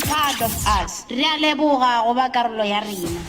part of us. Re a leboga go ba karolo ya rena.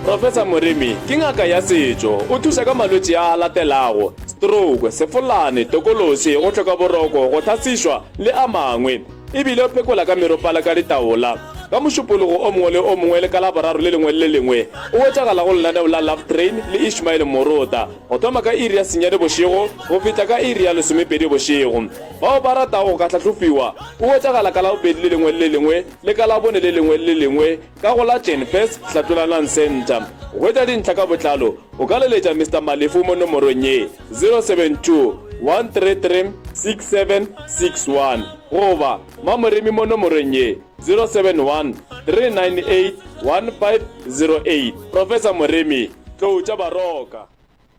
Professor Moremi ke ngaka ya setšo. O thuša ka malwetši a a latelago, stroke, sefolane, tokološi, go hloka boroko, go hlasišwa le a mangwe. E bile o phekola ka meropala ka ditaola. Ka Mošupologo o mongwe le o mongwe le ka Laboraro le lengwe le le lengwe o hwetšagala go lenaneo la Love Train le Ishmael Morota go thoma ka iri ya senyane bošego go fihla ka iri ya lesomepedi bošego. Bao ba ratago go ka hlahlofiwa o hwetšagala ka Labobedi le lengwe le le lengwe le ka Labone le lengwe le le lengwe ka go la Genfest Hlatlolanang Centre. Go hwetša dintlha ka botlalo o ka leletša Mister Malefu mo nomorong ye, 072 133 6761 goba Mamoremi mo nomorong ye, 071 398 1508. Professor Moremi, Tlou tša Baroka.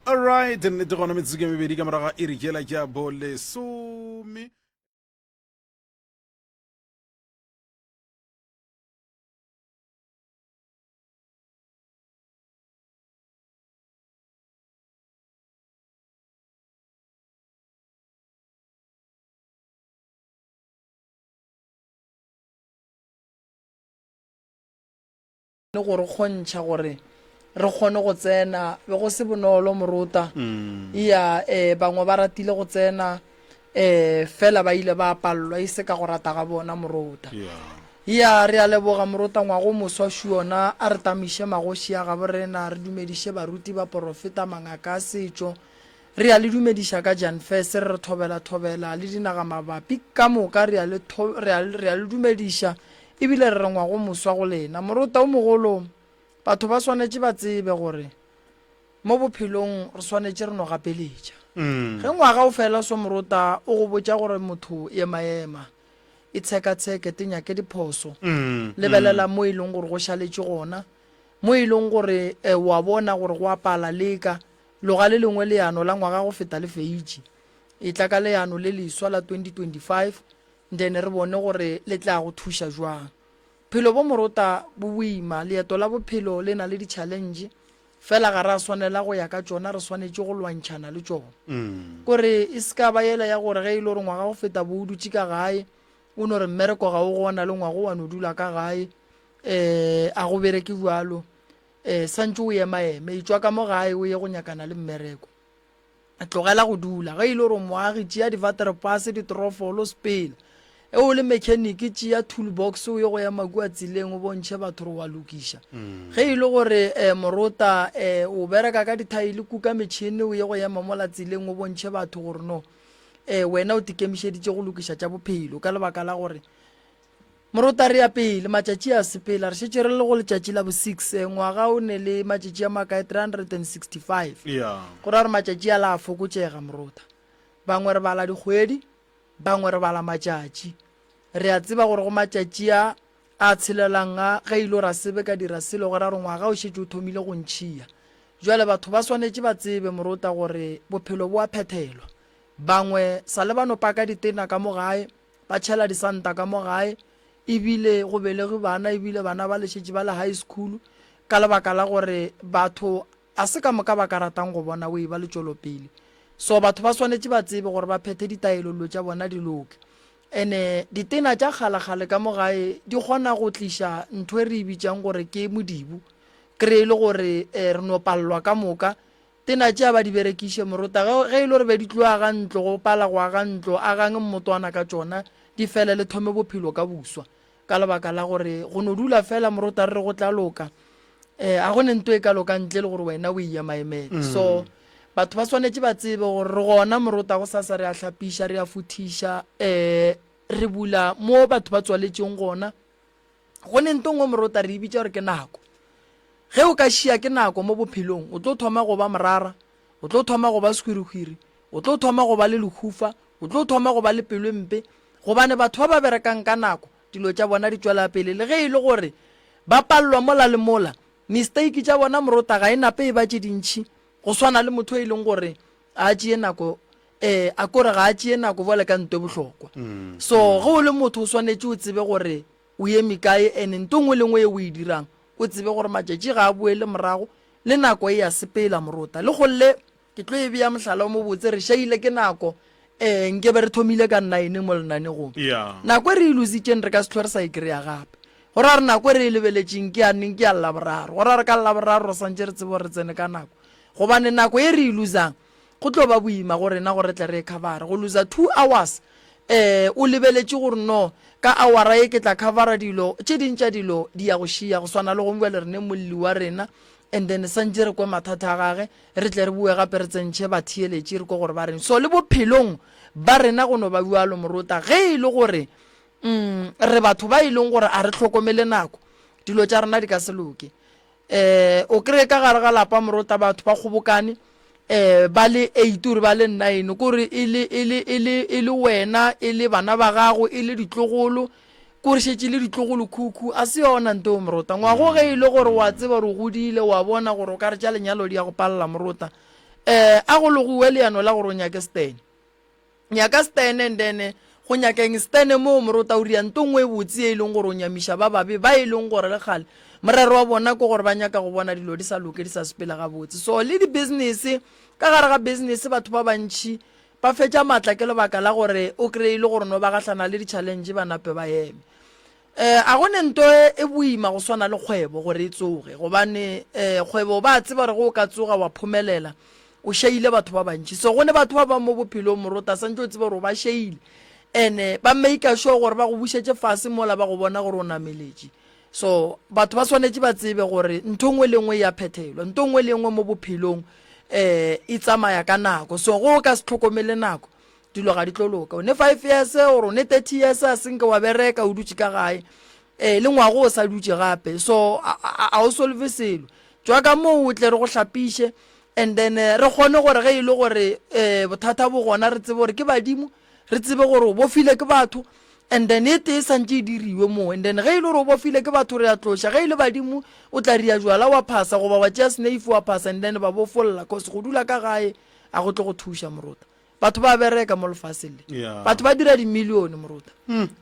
Alright, nnete gona metsotso ke mebedi ka morago ga iri kela ke ya bolesome. Le go re kgontšha gore re kgone go tsena. Be go se bonolo morota. Iya, eh, bangwe ba ratile go tsena, eh, fela ba ile ba palelwa e se ka go rata ga bona morota. Iya, re a leboga morota ngwaga o moswa shuona, a re tamiše magoši a gabo rena, re dumediše baruti, baporofeta, mangaka a setšo. Re a le dumediša ka Janfese, re re thobela thobela le dinaga mabapi ka moka, re a le, re a, re a le dumediša ebile re re ngwaga o moswa go lena. Morota o mogolo, batho ba swanetše ba tsebe gore mo bophelong re swanetše re no gapeletša. Ge ngwaga o fela so morota o go botša gore motho emaema, itshekatsheke, te nyake diphoso, lebelela mo e leng gore go šaletše gona, mo e leng gore wa bona gore go a pala, leka. Loga le lengwe leano la ngwaga go feta le feitše. Etla ka leano le leswa la 2025 then re bone gore le tla go thuša jwang. Phelo bo morota bo boima, leeto la bophelo le na le di-challenge, fela ga ra swanela go ya ka tšona re swanetše go lwantšhana le tšona. Kore e se ka ba yela ya gore ge e le gore ngwaga go feta bo o dutše ka gae o no re mmereko ga o gona le ngwago wa no dula ka gae um a go bereke bjalo. E, santše o emaeme, etšwa ka mo gae o ye go nyakana le mmereko. Tlogela go dula. Ge e le gore o moagi, tšea divaterepase, ditrofolo, sepela. E o le mechanic, tšea toolbox o ye go ema kua tseleng o bontšhe batho gore wa lokiša. Ge e le gore eh, morota eh, o bereka ka dithaele, kuka metšhene o ye go ema mola tseleng o bontšhe batho gore no eh, wena o tikemišeditše go lokiša tša bophelo ka lebaka la gore Morota re ya pele, matšatši a sepela, re šetše re le go letšatši la bo six, eh, ngwaga o ne le matšatši a makae, 365. Yeah. Go ra gore matšatši a la a fokotšega morota. Bangwe re bala dikgwedi, bangwe re bala matšatši. Re a tseba gore go matšatši a a tshelelang a, ge e le gore a sebe ka dira selo, go ra gore ngwaga o šetše o thomile go ntšhia. Jwale batho ba swanetše ba tsebe morota gore bophelo bo a phethelwa. Bangwe sa le ba no paka ditena ka mo gae, ba tšhela disanta ka mo gae ebile go belegi bana ebile bana ba le šetše ba le high school ka lebaka la gore batho a se ka moka ba ka ratang go bona o e ba le tšwelopele. So batho ba swanetše ba tsebe gore ba phethe ditaelo dilo tša bona di loke. Ene ditena tša kgalekgale ka mo gae di kgona go tliša ntho e re e bitšang gore ke modibo, kry e le gore re no palelwa ka moka Tena tšea ba di berekiše, morota. Ge, ge e le gore be di tlo aga ntlo, go pala go aga ntlo, agang mmotwana ka tšona, di fele le thome bophelo ka boswa. Ka lebaka la gore go no dula fela morota re re go tla loka, eh, a go ne nto e ka lokang ntle le gore wena o e emaemele. So, batho ba swanetše ba tsebe gore re gona morota go sasa re a hlapiša, re a futhiša, eh, re bula mo batho ba tswaletšeng gona. Go ne nto nngwe morota re e bitša gore ke nako. Ge o ka šia ke nako mo bophelong, o tlo thoma go ba morara, o tlo thoma go ba sehwirihwiri, o tlo thoma go ba le lehufa, o tlo thoma go ba le pelo e mpe, gobane batho ba ba berekang ka nako, dilo tša bona di tšwela pele le ge e le gore ba palelwa mola le mola. Mistake tša bona morota ga e nape e ba tše dintši go swana le motho e leng gore a tšee nako eh a kore ga a tšee nako bjale ka nto e bohlokwa. So ge o le motho o swanetše o tsebe gore o eme kae and nto nngwe le nngwe ye o e dirang o tsebe gore matšatši ga a boele morago le nako e ya sepela morota. Le golle ke tlo e bea mohlala o mobotse re šaile ke nako. um nke be re thomile ka nine mo lenanegong. Yeah. Nako e re e lositšeng re ka se hlwe re sa e kry-a gape. Go ra gore nako e re e lebeletšeng ke ya neng? Ke ya Laboraro. Go ra gore ka Laboraro re swantše re tsebe gore re tsene ka nako. Gobane nako e re e losang, go tlo ba boima go rena gore re tle re e covere. Go losa two hours um o lebeletše gore no ka awara ye ke tla covera dilo tše ding tša dilo di ya go šia go swana le gong bjale re ne molli wa rena and then santše re kwe mathata a gage re tle re boe gape re tsentšhe batheeletši re kwe gore ba reng. So le bophelong ba rena go no ba bjalo morota ge e le gore mm, re batho ba e leng gore a re hlokomele nako dilo tša rena di ka se loke. Um o kry-e ka gare ga lapa morota batho ba kgobokane um ba le eight ore ba le nine kore e le e le e le e le wena e le bana ba gago e le ditlogolo kore šetše le ditlogolo khukhu a se yona nto morota ngwago ge e le gore wa tseba gore o godile wa bona gore o ka re tša lenyalo di ya go palela morota um a go logiwe leano la gore o nyake stene Nyaka stene and then go nyakeng stene moo morota o ria nto nngwe e botse e leng gore o nyamiša ba babe ba e leng gore le kgale morero wa bona ke gore ba nyaka go bona dilo di sa loke di sa sepele gabotse. So le di-business ka gare ga business batho ba bantši ba fetša maatla ke lebaka la gore o kry-e le gore no ba gahlana le di-challenge ba nape ba eme. Eh, a go ne nto e boima go swana le kgwebo gore e tsoge, gobane eh, kgwebo ba tseba gore go o ka tsoga wa phomelela o šeile batho ba bantši. So go ne batho ba bang mo bophelong morota santse o tseba gore o ba šeile ene ba make sure gore ba go bušetše fase mola ba go bona gore o nameletše. So batho ba swanetše ba tsebe gore ntho nngwe le nngwe ya phethelwa, ntho nngwe le nngwe mo bophelong eh e tsamaya ka nako. So go o ka se tlhokomele nako dilo ga di tlo loka. O ne five years or o ne 30 years a senke wa bereka o dutše ka gae eh le ngwago o sa dutše gape so a o solve selo. Tšwa ka moo o tle re go hlapiše and then eh, re kgone gore ge e le gore eh bothata bo gona re tsebe gore ke badimo re tsebe gore o bofile ke batho and then e tee santše e diriwe moo and then ge e le gore o bofile ke batho re a tloša ge e le badimo o tla ria jwala wa phasa goba wa tšea sneife wa phasa and then ba bofolla cause go dula ka gae a go tle go thuša morota. Batho ba bereka mo lefaseng le. Yeah. Batho ba dira dimilione morota.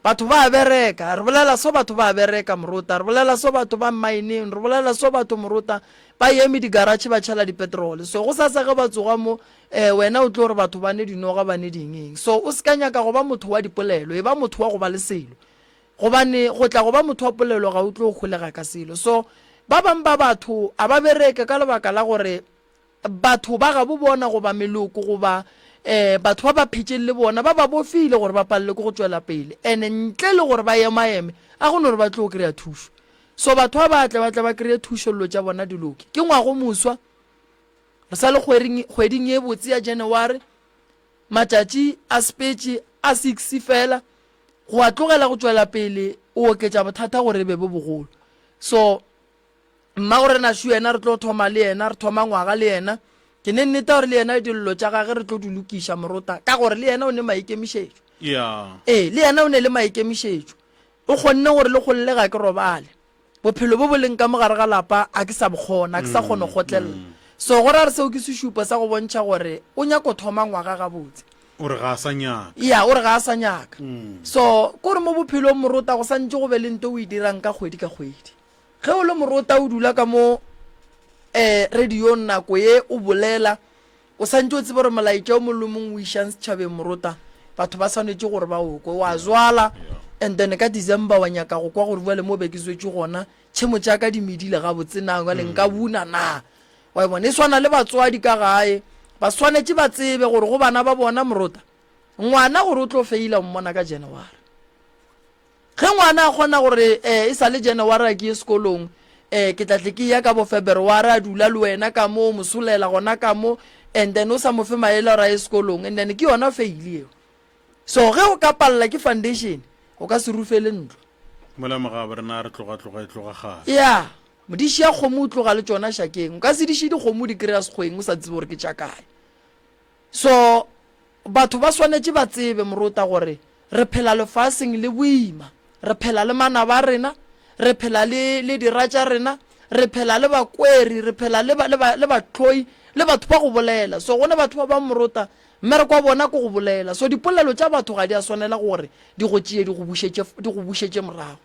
Batho ba bereka. Re bolela so batho ba bereka morota. Re bolela so batho ba mmineng. Re bolela so batho morota ba eme di-garage ba tšhela di-petrol. So go sasa ge ba tsoga mo eh, wena o tlo re batho ba ne dinoga ba ne ding eng. So o se ka nyaka go ba motho wa dipolelo, e ba motho wa go ba le selo. Gobane go tla go ba motho wa polelo ga o tlo holega ka selo. So ba bang ba batho a ba bereke ka lebaka la gore Batho ba gabo bona goba meloko goba um batho ba ba phetšeng le bona ba ba bofile gore ba palelwe ke go tšwela pele and ntle le gore ba emaeme a go no re ba tlo kry-a thušo. So batho ba ba tle ba tle ba kry-e thušo dilo tša bona di loke. Ke ngwago moswa, re sa le kgweding, kgweding ye botse ya January, matšatši a sepetše a six fela, go a tlogela go tšwela pele o oketša bothata gore e be bo bogolo. So Mmagorena šo yena re tlo thoma le yena, re thoma ngwaga le yena. Ke ne nneta gore le yena dillo tša gage re tlo di lokiša morota, ka gore le yena o ne maikemišetšo. Yeah. Ee, le yena o ne le maikemišetšo. O kgonne gore le golle ga ke robale. Bophelo bo bo leng ka mo gare ga lapa a ke sa bo kgona, a ke sa kgona go kgotlelela. So go ra gore seo ke sešupo sa go bontšha gore o nyako thoma ngwaga gabotse. O re ga a sa nyaka. Ya, o re ga a sa nyaka. So ko re mo bophelong morota go santše go be le nto o e dirang ka kgwedi ka kgwedi. Ge o le morota o dula ka mo um radiong nako ye o bolela, o santše o tsebe gore molaetša o mongwe le mongwe o išang setšhabeng morota, batho ba swanetše gore ba o kwe. Wa zwala and then ka December wa nyaka go kwa gore bjale mo be ke zwetše gona tšhemo tša ka di medile gabotse na, bjale nka buna na. Wa e bona? E swana le batswadi ka gae, ba swanetše ba tsebe gore go bana ba bona morota, ngwana gore o tlo feila o mmona ka January. Ge ngwana a kgona gore eh, e sa le January a ke ye sekolong, eh, ke tla tle ke ya ka bo February a dula le wena ka mo, o mo solela gona ka mo, and then o sa mo fe maele gore a ye sekolong, and then ke yona fail eo. So ge o ka palela ke foundation, o ka se rufele ntlo. Mola mogabo rena re tloga tloga e tloga gale. Ya, modiši ya kgomo o tloga le tšona šakeng. O ka se diše dikgomo o di kry-a sekgweng o sa tsebe gore ke tša kae. So batho ba swanetše ba tsebe morota gore re phela lefaseng le boima, re phela le manaba a rena, re phela le, le dira tša rena, re phela le bakweri, re phela le, le, le bahloi, le batho ba go bolela. So go ne batho ba bang morota, mmereko wa bona ke go bolela. So dipolelo tša batho ga di a swanela gore di go tšee di go bušetše, di go bušetše morago.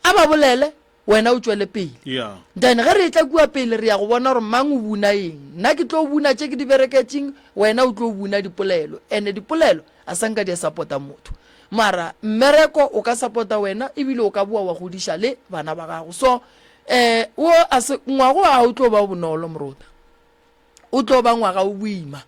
A ba bolele. Wena o tšwele pele. Yeah. Then ge re etla kua pele re ya go bona gore mang o buna eng. Nna ke tlo buna tše ke di bereketšeng, wena o tlo buna dipolelo. Ene dipolelo a sa nka di a sapota motho. Mara mmereko o ka sapota wena ebile o ka boa wa godiša le bana ba gago. So eh wo a se ngwago a o tlo ba bonolo morota. O tlo ba ngwaga o boima.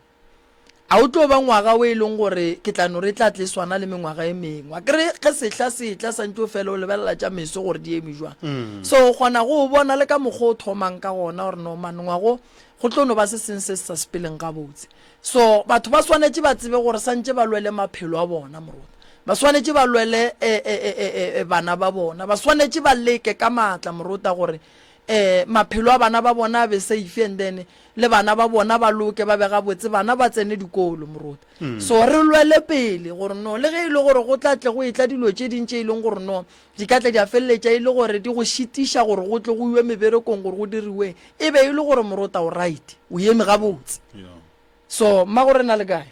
A o tlo ba ngwaga o e leng gore ke tla no re tla tle swana le mengwaga e mengwe. Akere ge sehla se etla santše o fele o lebelela tša meso gore di eme jwang. Mm. So o kgona go o bona le ka mokgwa o thomang ka gona gore no man ngwago go tlo no ba se seng se se sa sepeleng gabotse. So batho ba swanetše ba tsebe gore santše ba lwele maphelo a bona morota. Ba swanetše ba lwele e, e, e, e, bana ba bona. Ba swanetše ba leke ka maatla morota gore um maphelo a bana ba bona a be safe and then le bana ba bona ba loke ba be gabotse bana ba tsene dikolo moruti mm. so re lwele pele gore no le ge e le gore go tla tle go etla dilo tše ding tše e leng gore no di ka tla di a feleletša e le gore di go šitiša gore go tle go iwe meberekong gore go diriweng e be e le gore morota o right o eme gabotse yeah. so mma gore na le kae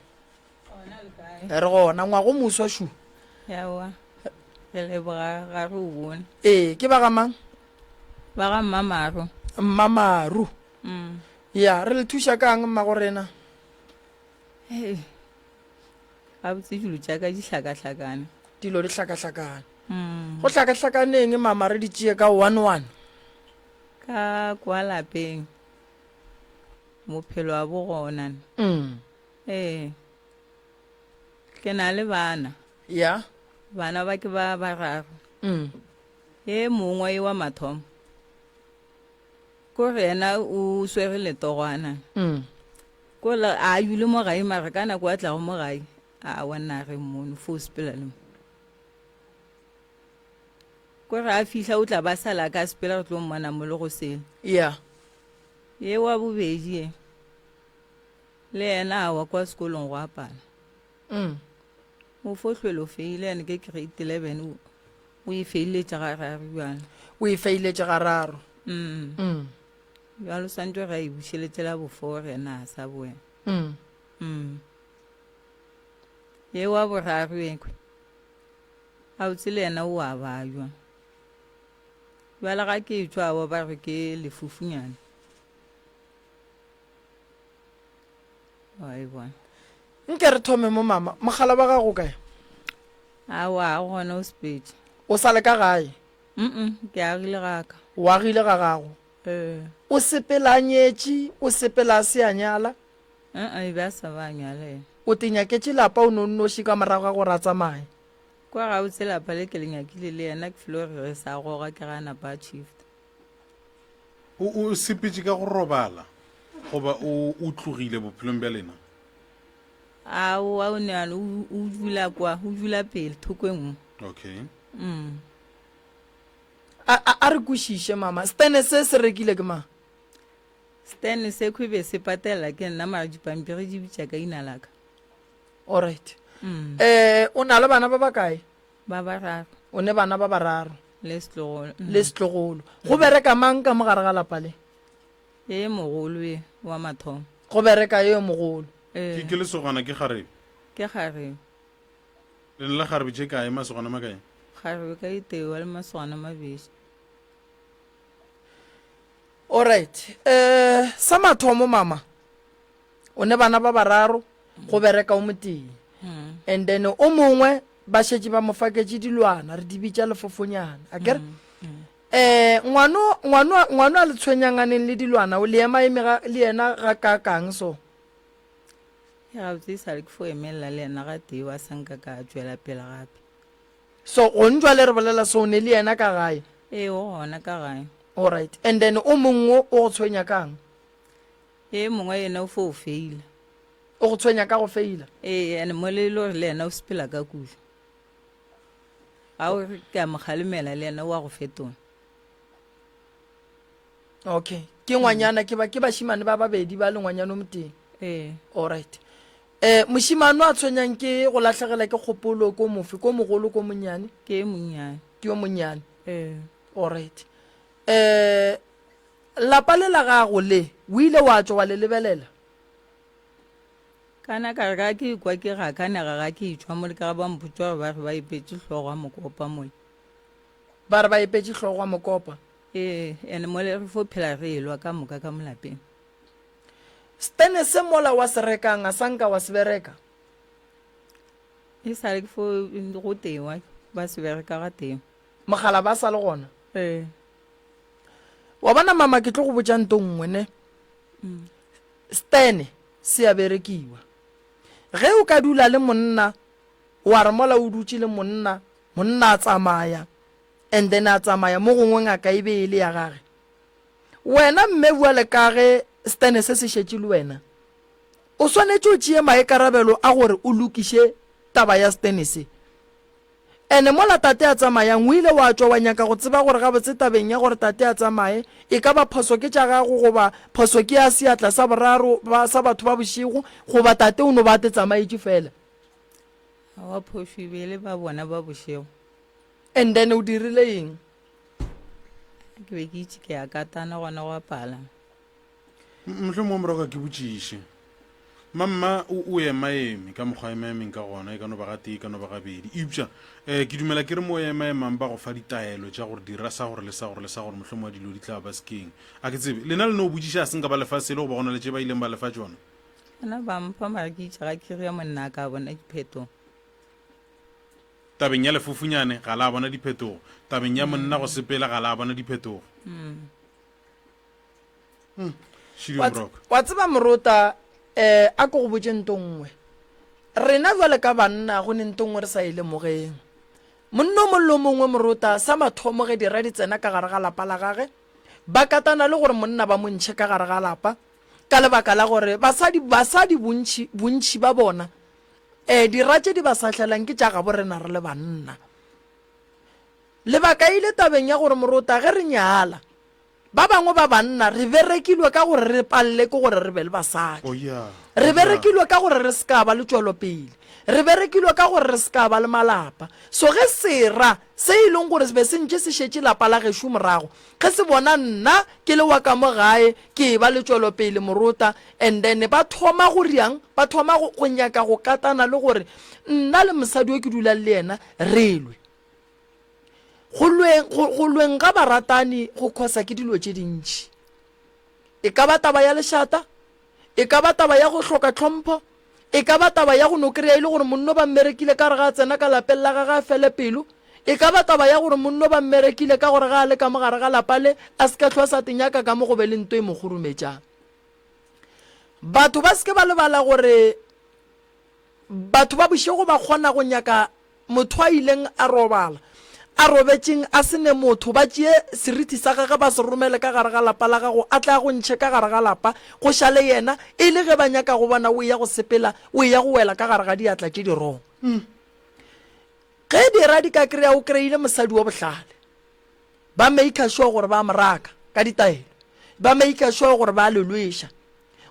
re gona ngwago moswa šu Yawa. Re leboga ga re o bone. Ee, ke ba ga mang? Ba ga Mmamaru. Mmamaru. Mm. Ya, re le thuša kang mmago rena? Hei. Gabotse dilo tša ka di hlakahlakane. Dilo di hlakahlakane. Mm. Go hlakahlakaneng mama re di tšee ka one one. Ka kwa lapeng. Bophelo a bo gona. Mm. Ee. Ke na le bana. Ya. Bana ba ke ba bararo. Mm. E mongwe e wa mathomo. Ko re yena o swere letogwana. Mm. Ko la a yule mo gae mara ka nako a tlago mo gae a wa nna re mono fo sepela le mo. Ko re a fihla o tla ba sala ka sepela re tlo mmona mo le go sele. Ya. Ye wa bobedi ye. Le yena a wa kwa sekolong go apala. Mm. O fo hlwele o feile ene ke grade 11 o o e feiletše gararo bjalo. O e feiletše gararo. Mm. Mm. Bjalo swantšwe ge a e bušeletše la bofo yena a sa boya. Mm. Mm. Ye wa boraro ekwe. Gabotse le yena o a bajwa. Bjale ga ke etšwa awa ba re ke lefufunyana. Wa e bona. Nke re thome mo mama. Mogala wa gago o kae? Aowa, ga gona o sepetše. O sa le ka gae? Mm-mm, ke agile ga ka. O agile ga gago? Ee. O sepela a nyetše? O sepela a se a nyala? Uh-uh, e be a sa ba a nyala yena. O te nyaketše lapa o no nnoši ka morago ga gore a tsamaye? Kwa gabotse lapa le ke le nyakile le yena ke filo re re sa goga ke ga napa a shift. O, o sepetše ka go robala goba o, o tlogile bophelong bja lena? Aowa, o ne a no, o, o dula kwa, o dula pele, thoko e nngwe. Okay. Mm. A, a, a re kwešiše, mama. Stene se se rekile ke mang? Stene se khwi be se patela ke nna, mara dipampiri di bitša ka ina la ka. Alright. Mm. Eh, o na le bana ba bakae? Ba bararo. O ne bana ba bararo. Le setlogolo. Le setlogolo. Go bereka mang ka mo gare ga lapa le? Ye mogolo ye wa mathomo. Go bereka ye mogolo. Ee. Ke, ke lesogana ke kgarebe? Ke kgarebe. Le ne le kgarebe tše kae, masogana makae? Kgarebe ka itewa le masogana mabedi. Alright. Eh, sa mathomo mama. O ne bana ba bararo, go bereka o motee. And then o mongwe ba šetše ba mo faketše dilwana, re di bitša lefofonyana. Akere? Eh, ngwano ngwano ngwano a le tshwenyanganeng le dilwana, o le ema eme ga le yena ga kakang so? Ya gabotse e sa le ke fo emelela le yena ga tee wa sa nka ka tšwela pele gape. So gone jwale re bolela so o ne le yena ka gae? Ee, o gona ka gae. Alright. And then o mongwe o go tshwenya kang? E mongwe yena o fo o feila. O go tshwenya ka go feila? Ee, and mo le le gore le yena o sepela ka kudu. Ga o re ke a mo kgalemela le yena o a go fetola. Okay. Ke ngwanyana ke ba ke bashimane ba babedi ba le ngwanyana o motee. Ee. Alright. Eh moshimane a tshwenyang ke go lahlegela ke kgopolo ko mofe ko mogolo ko monyane? Ke e monnyane. Ke yo monnyane. Ee. Alright. Eh Lapa le la gago le, o ile wa tšwa wa le lebelela? Kana ka re ga ke ekwa ke gakanega ga ke etšwa mole ka ga ba mpotša gore ba re ba epetše hlogo ya mokopa mole. Ba re ba epetše hlogo ya mokopa? Ee, ene mole re fo phela re elwa ka moka ka molapeng. Stene se mola wa se rekang a sa nka wa se bereka? E sa le ke fo go tewa ba se bereka ga teng. Mogala ba sa le gona? Ee. Wa bona mama ke tlo go botša nto nngwe ne. Mm. Stene se a berekiwa. Ge o ka dula le monna wa re mola o dutše le monna, monna a tsamaya and then a tsamaya mo gongwe ngaka e be e le ya gage. Wena mme bjale ka ge stene se se šetše le wena, o swanetše o tšee maikarabelo a gore o lokiše taba ya stene se. Ene mola tate a tsamayang o ile wa tšwa wa nyaka go tseba gore gabotse tabeng ya gore tate a tsamaye e ka ba phoso ke tša gago goba phoso ke ya seatla sa boraro ba, sa batho ba bošego goba tate o no ba a te tsamaetše fela. Aowa phošo e be e le ba bona ba bošego. And then o dirile eng? Ke be ke itše ke a katana gona go a pala. Mohlomongwe morago ka ke botšiše. Mamma o, o emaeme ka mokgwa a emaemeng ka gona, e ka no ba gatee, e ka no ba gabedi. Eupša um ke dumela ke re mo o emaemang ba go fa ditaelo tša gore dira sa gore le sa gore le sa gore, mohlomongwe dilo di tla ba sekeng. A ke tsebe, lena le no botšiša a se nka ba lefa selo goba go na le tše ba ileng ba lefa tšona? Bona ba mpha mara ke itše ga ke re monna a ka bona diphetogo. Tabeng ya lefofunyane ga la bona diphetogo. Tabeng ya monna go sepela ga la bona diphetogo. Hmm. Wa, wa tseba morota eh a ko go botše nto nngwe. Rena jwale ka banna go ne nto nngwe re sa e lemogeng. Monna o mongwe le o mongwe morota sa mathomo ge dira di tsena ka gare ga lapa la gage ba katana le gore monna ba mo ntšhe ka gare ga lapa ka lebaka la gore basadi basadi bontši bontši ba bona eh dira tše di ba sahlelang ke tša gabo rena re le banna. Lebaka ile tabeng ya gore morota ge re nyala Ba bangwe ba banna re berekilwe ka gore re palele ke gore re be le basadi. Oh, yeah. Re berekilwe ka gore re se ka ba le tšwelopele. Re berekilwe ka gore re se ka ba le malapa. So ge sera se e leng gore se be se ntše se šetše lapa la gešo morago, ge se bona nna ke le wa ka mo gae ke e ba le tšwelopele morota, and then ba thoma go riang, ba thoma go, go nyaka go katana le gore nna le mosadi o ke dulang le yena re lwe. Go lweng, go, go lweng ga baratani go khosa ke dilo tše dintši. E ka ba taba ya lešata, e ka ba taba ya go hloka tlhompho, e ka ba taba ya go no kry-a e le gore monno ba mmerekile ka gore ga a tsena ka lapeng la gage a fele pelo, e ka ba taba ya gore monno ba mmerekile ka gore ga a le ka mo gare ga lapa le a se ka hlwa sa te nyaka ka mo go be le nto e mo kgurumetšang. Batho ba se ke ba lebala gore Batho ba bošego ba kgona go nyaka motho a ileng a robala, a robetšeng a se ne motho, ba tšee seriti sa gagwe ba se romele ka gare ga lapa la gago, a tle a go ntšhe ka gare ga lapa, go šale yena, e le ge ba nyaka go bona o eya go sepela, o eya go wela ka gare ga diatla tše di wrong. Ge dira di ka kry-a o kry-ile mosadi wa bohlale, ba maker sure gore ba mo raka ka ditaelo, ba maker sure gore ba le lweša.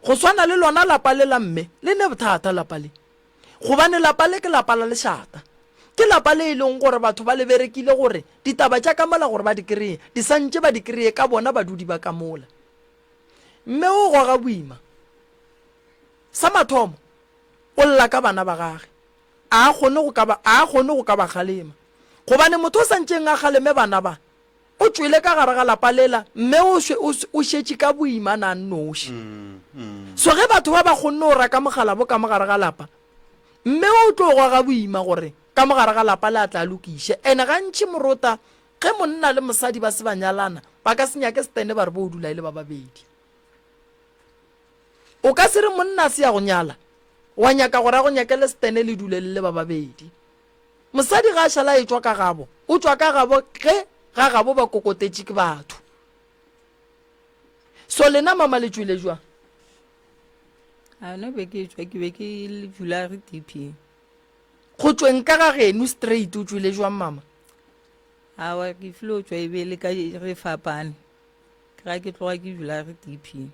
Go swana le lona lapa le la mme, le ne bothata lapa le. Gobane lapa le ke lapa la lešata. Ke lapa le e leng gore batho ba le berekile gore ditaba tša ka mola gore ba di kreye, di sa ntše ba di kreye ka bona badudi ba ka mola. Mme o goga boima. Sa mathomo, o lla ka bana ba gage. A a kgone go ka ba, a a kgone go ka ba kgalema. Gobane motho o sa ntšeng a kgaleme bana ba, O tšwele ka gare ga lapa lela, mme o, o, o šetše ka boima na nnoši. So ge batho ba ba kgonne go raka mogalabo ka mo gare ga lapa, mme o tlo goga boima gore ka mo gare ga lapa le a tla lokiše. Ene gantši morota ge monna le mosadi ba se ba nyalana, ba ka se nyake setene ba re bo dula e le ba babedi. O ka se re monna a se ya go nyala, wa nyaka gore a go nyakele setene le dule le le ba babedi. Mosadi ga a šala a etšwa ka gabo, o tšwa ka gabo ge ga gabo ba kokotetše ke batho. So lena mama le tšwele jwang? A no be ke tšwa ke be ke le dula re TP. Go tšweng ka ga geno straight o tšwele jwang mama? Awa ke filo tšwa e be le ka re fapane. Ke ga ke tloga ke dula re TP.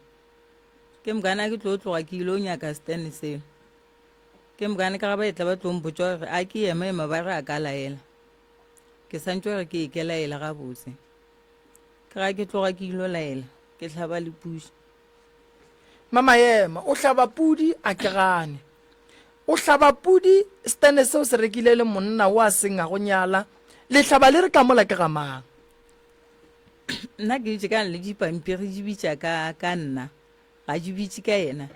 Ke mokana ke tlo tloga ke ile o nyaka stand seo. Ke mokane ka ga ba etla ba tlo mpotša gore a ke ema ema ba re a ka laela. Ke santše gore ke ke laela gabotse. Ke ga ke tloga ke ilo laela, ke hlaba le pudi. Mama ema, o hlaba pudi a ke gane. O hlaba pudi stene seo se rekile le monna o a seng a go nyala. Lehlaba le re ka mola ke ga mang? Nna ke itše ka le dipampiri di bitša ka ka nna ga di bitše ka yena.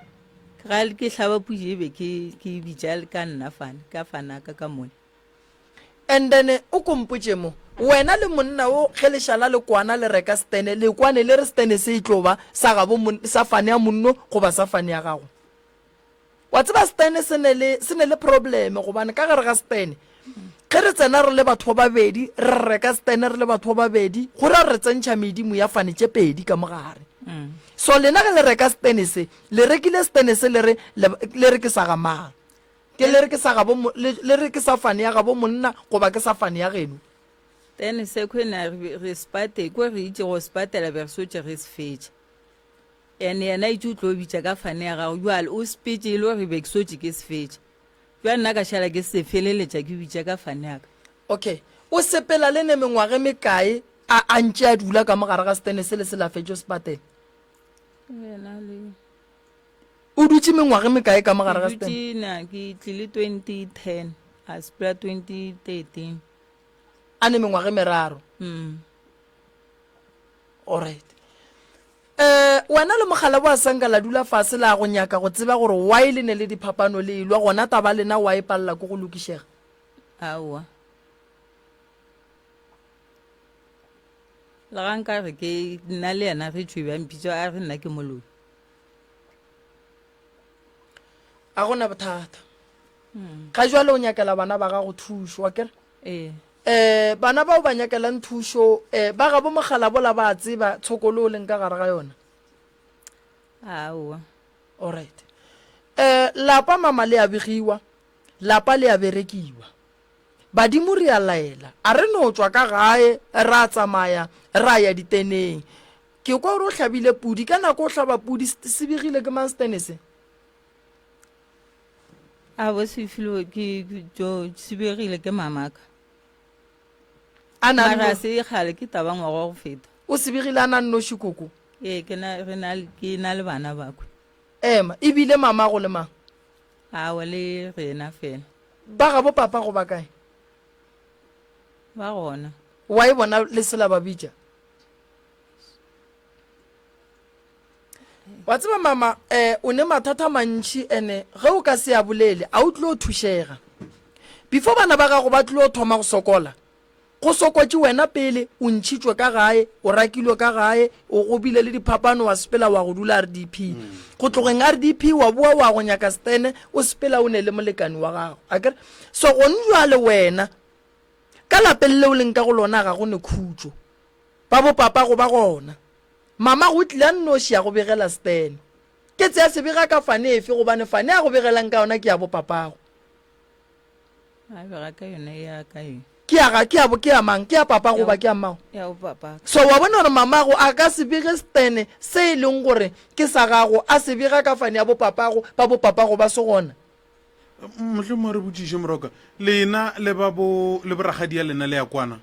Ke ga ke hlaba pudi e be ke ke e bitša ka nna fane ka fana ka ka mole. And then o ko mpotše mo, wena le monna wo ge le šala le kwana le reka stene, le kwane le re stene se e tlo ba sa gabo sa fane ya monno goba sa fane ya gago? Wa tseba stene se ne le se ne le probleme gobane ka gare ga stene ge re tsena re le batho ba babedi re reka stene re le batho ba babedi go ra re tsentšha medimo ya fane tše pedi ka mogare. So lena ge le reka stene se le rekile stene se le re le re ke sa ga mang? Ke le re ke sa gabo le, le re ke sa fane ya gabo monna goba ke sa fane ya geno? Then se khwena re re sepate ko re itše go sepatela be re sotše re se fetša. And yena itše o tlo bitša ka fane ya gago jwale o sepetše e le gore be ke sotše ke se fetša. Jwale nna ka šala ke se feleletša ke bitša ka fane ya ka. Okay. O sepela le ne mengwaga e mekae a a ntše a dula ka mo gare ga setene se le se la fetšo sepatela? Yena le O dutše mengwaga e mekae ka mo gare ga Ke setene? dutše na ke tlile 2010 a sepela 2013. A ne mengwaga e meraro. Mm. Alright. Eh, wena le mogala wa sanka la dula fase la go nyaka go tseba gore why le ne le diphapano le elwa gona taba lena why e palela ke go lokišega? Aowa. Le ga nka re ke nna le yena re tšwe bjang pitso a re nna ke moloi. A gona bothata. Ga jwale o nyakela bana ba gago thušo, wa kere? Ee. Eh, bana bao ba nyakelang thušo, eh, ba gabo mogala bola ba a tseba tshokolo o leng ka gare ga yona? Aowa. Alright. Eh, lapa mama le a begiwa, lapa le a berekiwa. Badimo re a laela, a re no tšwa ka gae ra tsamaya ra ya diteneng. Ke kwa gore o hlabile pudi, ka nako o hlaba pudi se begile ke mang setene se? A bo se filwe ke jo se begile ke mamaka. A na Mara se kgale ke taba ngwaga wa go feta. O se begile a na nnoši koko? Ee, ke na re na ke na le bana bakwe. Ema, e bile mamago le mang? Awa le rena fela. Ba gabo papa go ba kae? Ba gona. Wa e bona le se la ba bitša? Wa tseba mama, eh, o ne mathata a mantši ene ge o ka se a bolele a o tlo thušega. Before bana ba gago ba tlo thoma go sokola, go sokotše wena pele, o ntšhitšwe ka gae, o rakilwe ka gae, o go bile le diphapano wa sepela wa go dula RDP. Go tlogeng RDP wa boa wa go nyaka stene, o sepela o ne le molekani wa gago. Akere? So gone jwale wena ka lapeng leo leng ka go lona ga go ne khutšo. Ba bo papago ba gona. Mamago o tlile a nnoši a go begela Stan. Ke tsea se bega ka fane efe gobane fane a go begelang ka yona ke ya bo papago. A bega ka yona ya ka e. Ke ya ga ke ya bo ke ya mang? Ke ya papa goba ke ya mmago? Ya bo papa. So wa bona gore mamago a ka se bege Stan se e leng gore ke sa gago a se bega ka fane ya bo papago ba bo papago ba se gona. Mohlomongwe re botšiše Moroka, lena le ba bo le boragadi ya lena le ya kwana?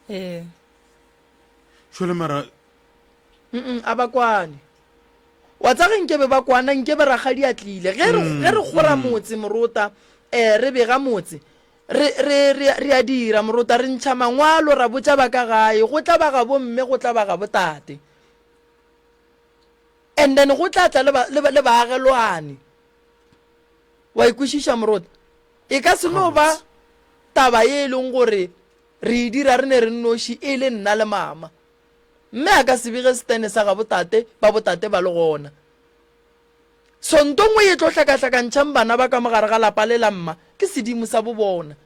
Ee. Jwale mara Mm a ba kwane. Wa tsa ge nkebe ba kwana nkebe rakgadi a tlile. Ge re ge re kgora motse morota eh re bega motse re re re re a dira morota re ntšha mangwalo ra botša ba ka gae go tla ba gabo mme go tla ba gabo tate. And then go tla tla le ba le ba le baagelwane. Wa ikwešiša morota? E ka se no ba taba ye e leng gore Re e dira re ne re nnoši, e le nna le mama. Mme a ka se bege setene sa gabo tate, ba botate ba le gona. So nto nngwe ye tlo hlakahlakantšhang bana ba ka mo gare ga lapa le la mma ke sedimo sa bo bona.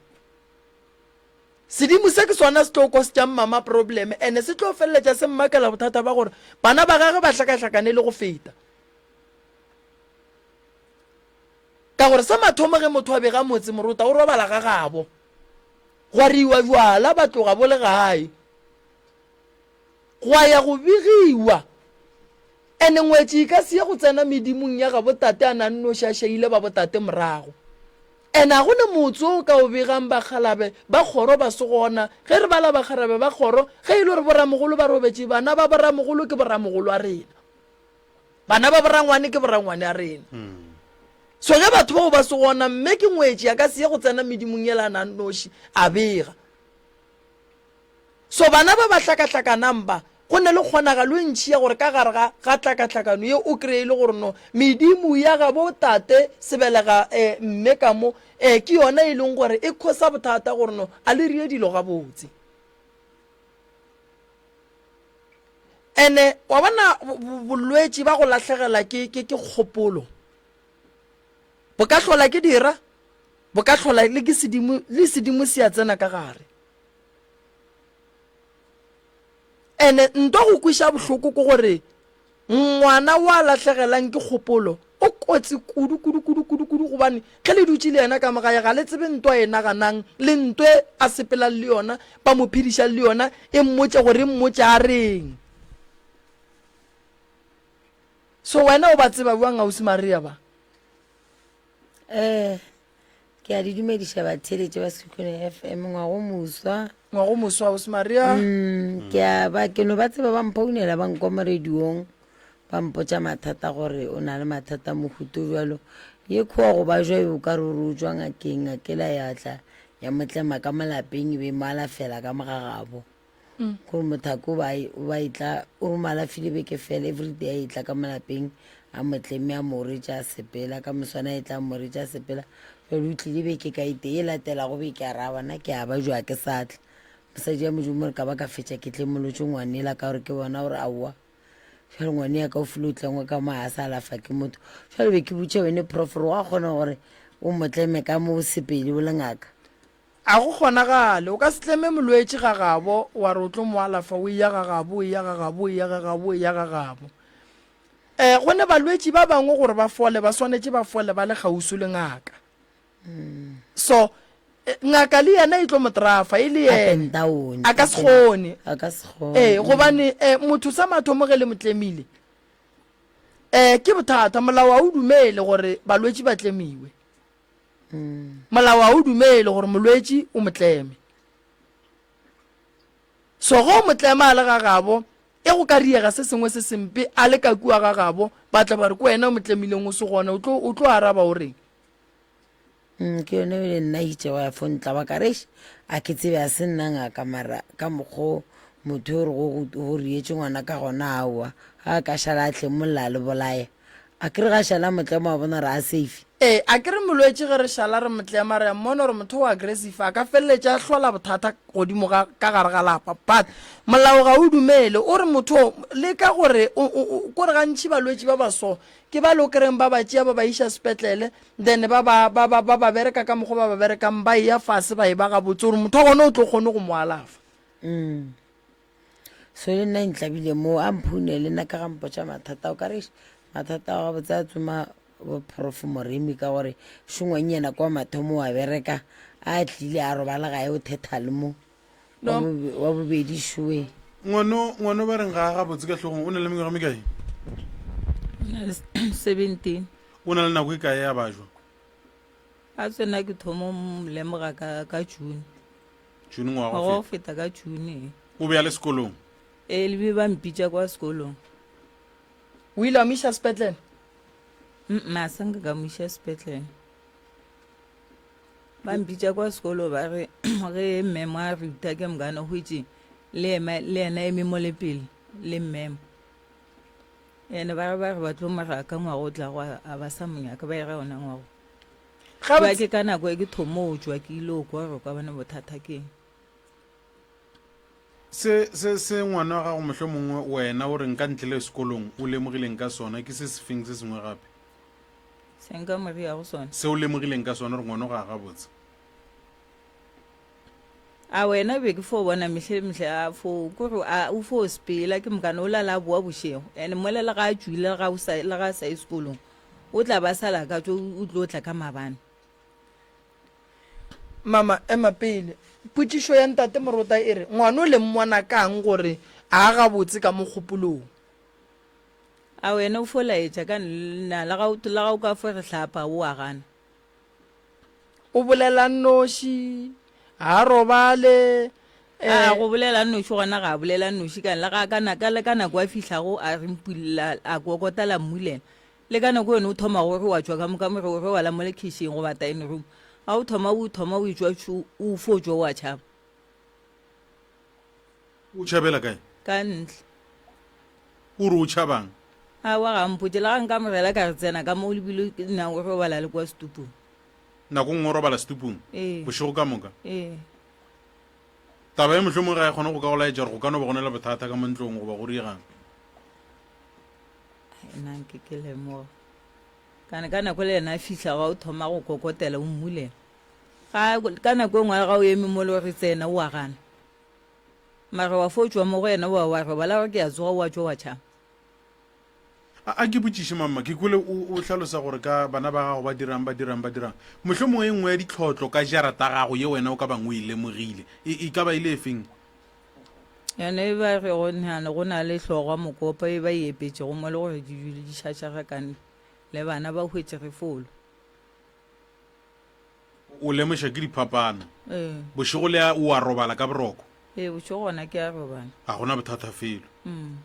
Sedimo se ke sona se tlo kostšang mama probleme ene se tlo feleletša se mmakela bothata ba gore bana ba gage ba hlakahlakane le go feta. Ka gore sa mathomo ge motho a bega motse morota o robala ga gabo. Gwa riwa bjala ba tloga bo le gae. Gwa ya go begiwa. Ene ngwetši e ka se ye go tsena medimong ya gabo tate a na nnoši a šaile ba botate morago. Ene a go ne motse o ka o begang bakgalabe ba kgoro ba se gona. Ge re bala bakgarabe ba kgoro, ge e le gore boramogolo ba robetše, bana ba boramogolo ke boramogolo a rena. Bana ba borangwane ke borangwane a rena. So ge batho bao ba se gona, mme ke ngwetši a ka se ye go tsena medimong yela a na nnoši a bega. So bana ba ba hlakahlakanang ba, go ne le kgonagalo e ntši ya gore ka gare ga, ga tlakatlakano ye o kreye e le gore no medimo ya gabo tate sebelega eh, mme ka mo eh, ke yona e leng gore e khosa bothata gore no a le rie dilo gabotse. Ene wa bona bolwetši ba go lahlegela ke, ke, ke kgopolo bo ka hlola ke dira, bo ka hlola le ke sedimo, le sedimo se a tsena ka gare. Ene nto go kweša bohloko ke gore ngwana wa lahlegelang ke kgopolo o kotsi kudu kudu kudu kudu kudu gobane ge le dutše le yena ka mogae ga le tsebe ntwa e naganang le ntwe a sepelang le yona ba mo phedišang le yona e mmotše gore e mmotše a reng. So wena o ba tseba bjang ausi Maria ba? Eh Ke a di dumediša batheeletši ba Sekhukhune FM ngwago moswa. Ngwago moswa Ausi Maria. Mm, ke a ba ke no ba tseba ba mphounela ba nkwa mo radiong ba mpotša mathata gore o na le mathata mohuto jalo ye khoa go ba jwa e o ka re o tswa ngakeng ngakela ya tla ya mo tlema ka mo lapeng e be mo alafela ka mo gagabo Gore mothako o ba o ba etla o re mo alafile beke fela everyday a etla ka mo lapeng a mo tleme a mo retša a sepela ka moswana a etla a mo retša a sepela jale o tlile beke ka ete e latelago beke a ra bona ke a ba jwa ke sa tla mosadi ya modimo re ka ba ka fetša ke tlemolotše ngwanela ka gore ke bona gore aowa jale ngwane ya ka o file o tlengwe ka mo a sa alafa ke motho jale be ke botša wene prof gore wa kgona gore o mo tleme ka mo o sepele o le ngaka A go kgonagale. O ka se tleme molwetši ga gabo wa re o tlo mo alafa o eya ga gabo, o eya ga gabo, o eya ga gabo, o eya ga gabo. Um go ne balwetši ba bangwe gore ba fole ba swanetše ba fole ba le kgauswi le ngaka. So eh, ngaka le yena e tlo mo trafa e le Up and yena down, a ka up se and- kgone. a ka se kgone. Ee, gobane eh, motho sa mathomo ge le mo tlemile um ke bothata molao ga o dumele gore balwetši ba tlemiwe. Molao ga o dumele gore molwetši o mo tleme. So ge o mo tlema a le ga gabo, e go ka riega se sengwe se sempe a le ka kua ga gabo, ba tla ba re ke wena o mo tlemileng o se gona, o tlo, o tlo araba o reng? Mm, ke yone ebile nna itše wa ya fo ntla ba ka re eish, a ke tsebe a se nna ngaka mara ka mokgo motho o re go go rietše ngwana ka gona aowa ga a ka šala a tlemolla a le bolaya A ke re ga šala motlema wa bona re a safe. Ee, a ke re molwetši ge re šala re motlema re a mmona gore motho o aggressive a ka feleletša a hlola bothata godimo ga ka gare ga lapa but molao ga o dumele o re motho o leka gore o, o, o, kore gantši balwetši ba ba so ke ba le o kry-eng ba ba tšea ba ba iša sepetlele then ba ba, ba, ba, ba ba bereka ka mokgwa ba ba berekang ba eya fase ba e ba gabotse gore motho wa gona o tlo kgone go mo alafa. Mm. So le nna e ntlabile moo a mphune le nna ka ga mpotša mathata o ka re mathata a gabotse a tsoma bo prof Moremi ka gore šongwang yena kwa mathomo wa bereka a tlile a robala gae o thetha le mo No. wa bobedi šoe Ngwano ngwano ba reng ga a gabotse ka hlogong o na le mengwaga mekae? O na le 17. O na le nako e kae ya bajwa? A tsena ke thomo mo lemoga ka ka June. June ngwaga Ngwaga wa go go feta ka June. O be a le sekolong? Ee, le be ba mpitša kwa sekolong. O ile wa mo iša sepetlele? Mm, a sa nka ka mo iša sepetlele. Ba mpitša kwa sekolo ba re ge mmemo a ruta ke mokana hwetše le ema le yena eme mo le pele le mmemo. Ene ba re ba re ba tlo mo raka ngwaga o tlago a ba sa mo nyaka ba e re ona ngwago. Jwa ke ka nako e ke thomo o tšwa ke ile o kwa gore ka bone bothata ke eng. Se, se, se ngwana wa gago mohlomongwe wena o reng ka ntle le sekolong o lemogileng ka sona ke se sefeng se sengwe gape? Se nka mo riago sona. Se o lemogileng ka sona gore ngwana o ga gabotse. A wena be ke fo bona mehle le mehle a fo kore a o fo sepela ke mokane o lala a boa bošego and mola le ga a tšwile le ga o sa le ga a sa ye sekolong o tla ba sala ka tšo o tlo tla ka mabane. Mama ema pele. Potšišo ya ntate Morota e re, Ngwana o le mmona kang gore a gabotse ka mo kgopolong? A wena o fo laetša ka nna le ga o le ga o ka fo re hlapa o a gana. O bolela nnoši, ga a robale. A go bolela nnoši gona ga a bolela nnoši ka le ga ka ka le ka nako a fihlago a re mpulela a kokota la mmulela le ka nako yone o thoma gore wa tšwa ka mo ka more o robala mo lekhišing goba dining room ga o thoma o thoma o etšwa o fo tšwa o a tšhaba. O tšhabela kae? Ka ntle. O re o tšhabang? Aowa ga a mpotše, le ga nka amogela ka re tsena ka mo lebile nna o robala le kwa setupung. Nako nngwe o robala setupung? Ee. Bošego ka moka? Ee. Taba ye mohlomongwe ga e kgone go ka go laetša gore go ka no ba go na le bothata ka mo ntlong goba go riegang. Nna nke ke lemoga. Kane ka nako le yena a fihla ga o thoma go kokotela o mmulela. Ga ka nako e nngwe ga o eme mo le gore tsena o a gana. Mara wa fo tšwa mo go yena wa wa robala gore ke a tsoga wa tšwa wa tšhaba. A, a ke botšiše mamma, ke kwele o, o hlalosa gore ka bana ba gago ba dirang, ba dirang, ba dirang. Mohlomongwe e nngwe ya ditlhotlo ka jarata gago ye wena o ka bang o e lemogile, e, e ka ba e le efeng? Yona e ba rego nhane go na le hlogwa mokopa e ba e epetšego mo le gore di dule di šašarakane le bana ba hwetše re folo. O lemoša ke diphapano. Ee. Bošego le a, o a robala ka boroko? Ee, bošego gona ke a robala. Ga gona bothata felo. Mm.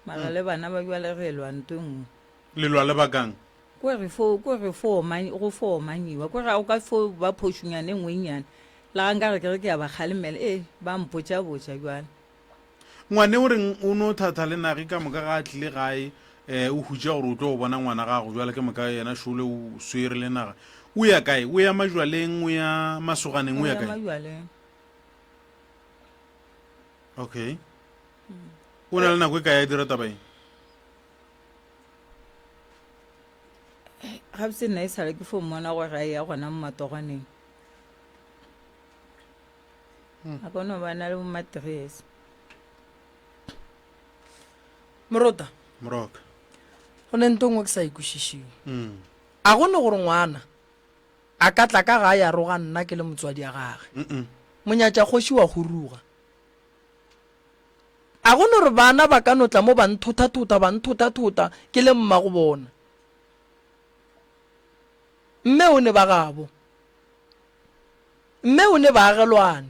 Mara le bana ba bjale re lwa nto e nngwe. Le lwa le bakang? Ko re fo, ko re fo omany, go fo omanyiwa. Ko re ga o ka fo ba phošonyana e nngwe e nnyane. Le ga nka re ke re ke a ba kgalemela, ee, ba mpotša-botša bjale. Ngwane o reng o no thatha le nage ka moka ga a tlile gae um o hutša gore o tlo go bona ngwana gago jwale ke moka yena šole o swere le naga o ya kae o ya majwaleng o ya masoganeng o ya kae majwaleng okay o na le nako e kae ya dira taba eng gabotse nna e sale ke fo mmona gore a ya gona mo matogwaneng A ka no ba na le bomaterese. Morota. Moroka. Go ne nto nngwe ke sa e kwešišeng. Mm. A go ne gore ngwana a ka tla ka gae a roga nna ke le motswadi a gage. Mm -mm. Monyatša kgoši wa huruga. A go ne gore bana ba ka no tla mo ba nthothathotha ba nthothathotha ke le mmago bona. Mme o ne ba gabo. Mme o ne baagelwane.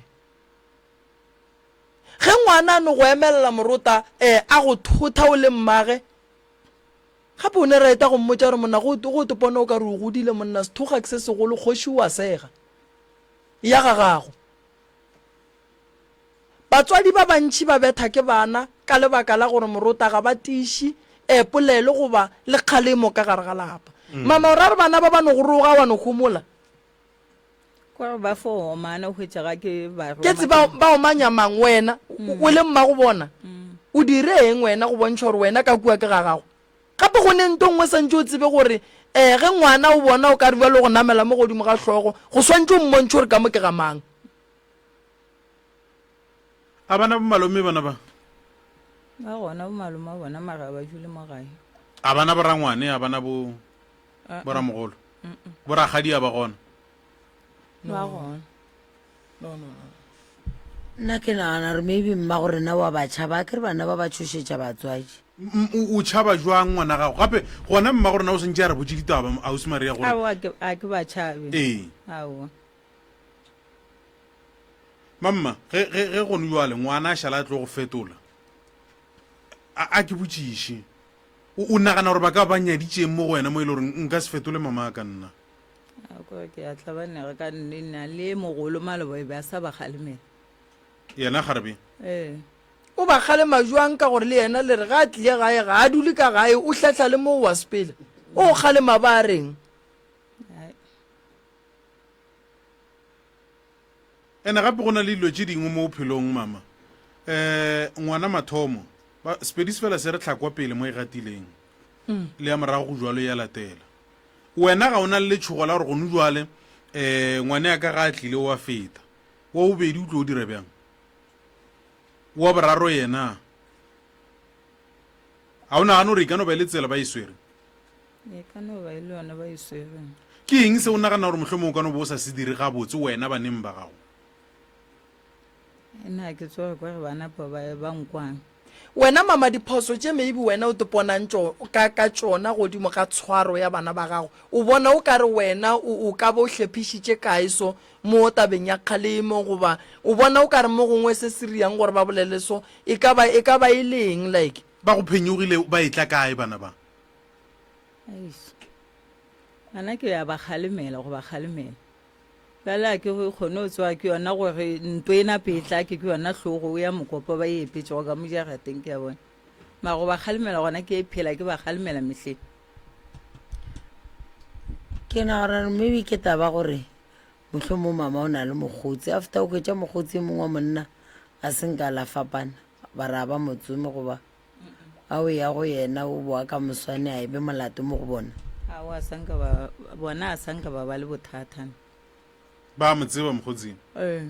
Ge ngwana a no go emelela morota e a go thotha o le mmage, gape o ne reta go mmotša gore monna go go topona o ka re o godile monna sethoga ke se segolo kgoši o a sega. Ya ga gago. Batswadi ba bantši ba betha ke bana ka lebaka la gore morota ga ba tiiši e polelo goba le kgalemo ka gare ga lapa. Mama o ra re bana ba ba no go roga wa no homola? Kore ba fo omana o hwetša ga ke ba Ke tseba ba omanya mang wena o le mmago bona o dire eng wena go bontšha gore wena ka kua ke ga gago gape go ne nto nngwe santše o tsebe gore um ge ngwana o bona o ka re bjalo go namela mo godimo ga hlogo go swantše o mmontšhe gore ka mo ke ga mang A bana bo malome bana ba? Ba gona bo malome a bona mara ba dule mo gae. A bana bo rangwane a bana bo boramogolo borakgadi a ba gona ba gona no no no nna ke nagana gore maybe mma go rena wa ba tšhaba a ke re bana ba ba tšhošetša batswadi o tšhaba jwang ngwana gago gape gona mma go rena o sentse a re botse ditaba ausi maria gore aowa a ke ba tšhabe ee aowa mamma ge ge ge gone jwale ngwana a šala a tlo go fetola a a ke botšiše O, o nagana gore ba ka ba nyaditšeng mo go wena mo e le gore nka se fetole mama ka nna? A kore ke a tlabanega ka nna le mogolo maloba e be a sa ba kgalemela. Yena kgarebe? Ee. O ba kgalema jwang ka gore le yena le re ga a tlile gae ga a dule ka gae o hlehla le mo wa sepele. O kgalema ba reng? Ene gape go na le dilo tše dingwe mo bophelong mama. Um ngwana mathomo, ba, Sepedi se fela se re tlhakwa pele mo e gatileng, le ya morago go jwalo ya latela. Wena ga o na le letšhogo la gore gone jwale um ngwane ya ka ga a tlile o a feta. Wa bobedi o tlo o dira bjang? Wa boraro yena? Ga o nagane gore e ka no ba e le tsela ba e swere? E ka no ba e le yona ba e swereng. Ke eng se o nagana gore mohlomongwe o ka no bo o sa se dire gabotse wena baneng ba gago? Nna ke tsoge kwa re bana pa ba ba nkwang. Wena mama diphoso tše maybe wena o teponang tšo ka ka tšona godimo ga tshwaro ya bana ba gago o bona o ka re wena o o ka ba o hlephišitše kae so mo tabeng ya kgalemo goba o bona o ka re mo gongwe se se riang gore ba bolele so e ka ba e ka ba e le eng like Ba go phenyogile ba etla kae bana ba? Eish. Bana ke ya ba kgalemela go ba kgalemela. Bjale a ke go kgone go tsewa ke yona gore nto e nape e tla ke ke yona hlogo ya mokopa ba e epetšego ka mo jarateng ke ya bona. Mara go ba kgalemela gona ke e phela ke ba kgalemela mehleng. Ke nagana gore maybe ke taba gore mohlomong mama o na le mokgotsi after o hwetša mokgotsi e mongwe wa monna a se nka la fapana ba ra ba motsome goba a o ya go yena o boa ka moswane a e be molato mo go bona. Aowa, a sa nka ba, bona a sa nka ba ba le bothata. Ba mo tseba mokgotsing. Ee.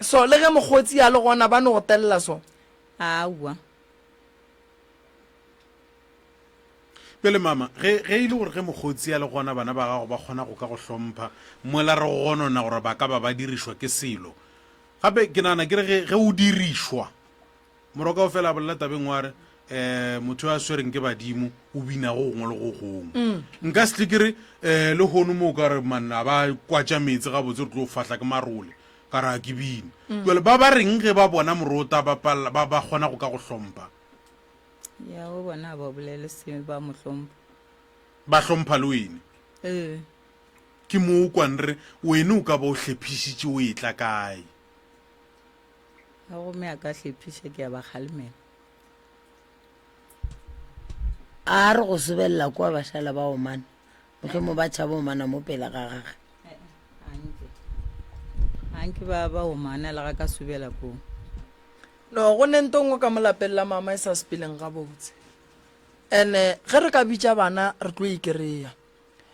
So le ge mokgotsi a le gona ba no go telela so? Aowa. Bjale mama, ge, ge e le gore ge mokgotsi a le gona bana ba gago ba kgona go ka go hlompha, mola re gonona gore ba ka ba ba dirišwa ke selo, Gape ke nagana ke re ge, ge o dirišwa, Moroka o fela a bolela tabeng wa re, um motho yo a swereng ke badimo o bina go gongwe le go gongwe. Nka se tle ke re um lehono mo o ka re manna ba kwatša meetse gabotse re tlo fahla ke marole, ka re a ke bine. Jwale ba ba reng ge ba bona morota ba palela, ba, ba kgona go ka go hlompha? Ya o bona ba bolele se ba mo hlompha. Ba hlompha le wene? Ee. Ke mo o kwang re, Wene o ka ba o hlephišitše o etla kae? Ga gomme a ka hlephiša ke a ba kgalemela. A re go sobelela kua ba šala ba omana, mohlomong ba tšhaba omana mo pele ga gage. Anke, anke ba ba omana le ga ka sobela koo. No, go ne nto nngwe ka mo lapeng la mama e sa sepeleng gabotse. Ene ge re ka bitša bana re tlo e kry-a.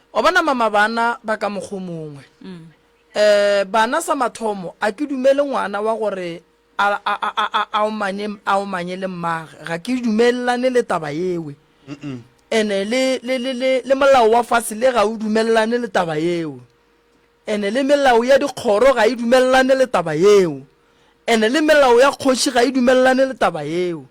Wa bona mama bana ba ka mokgo mongwe. Um bana sa mathomo a ke dumele ngwana wa gore a a a a a omanye a omanye le mmage ga ke dumelelane le taba yewe. Ene le le le le le molao wa fase le ga o dumelelane le taba yeo. Ene le melao ya dikgoro ga e dumelelane le taba yeo. Ene le melao ya kgoši ga e dumelelane le taba yeo.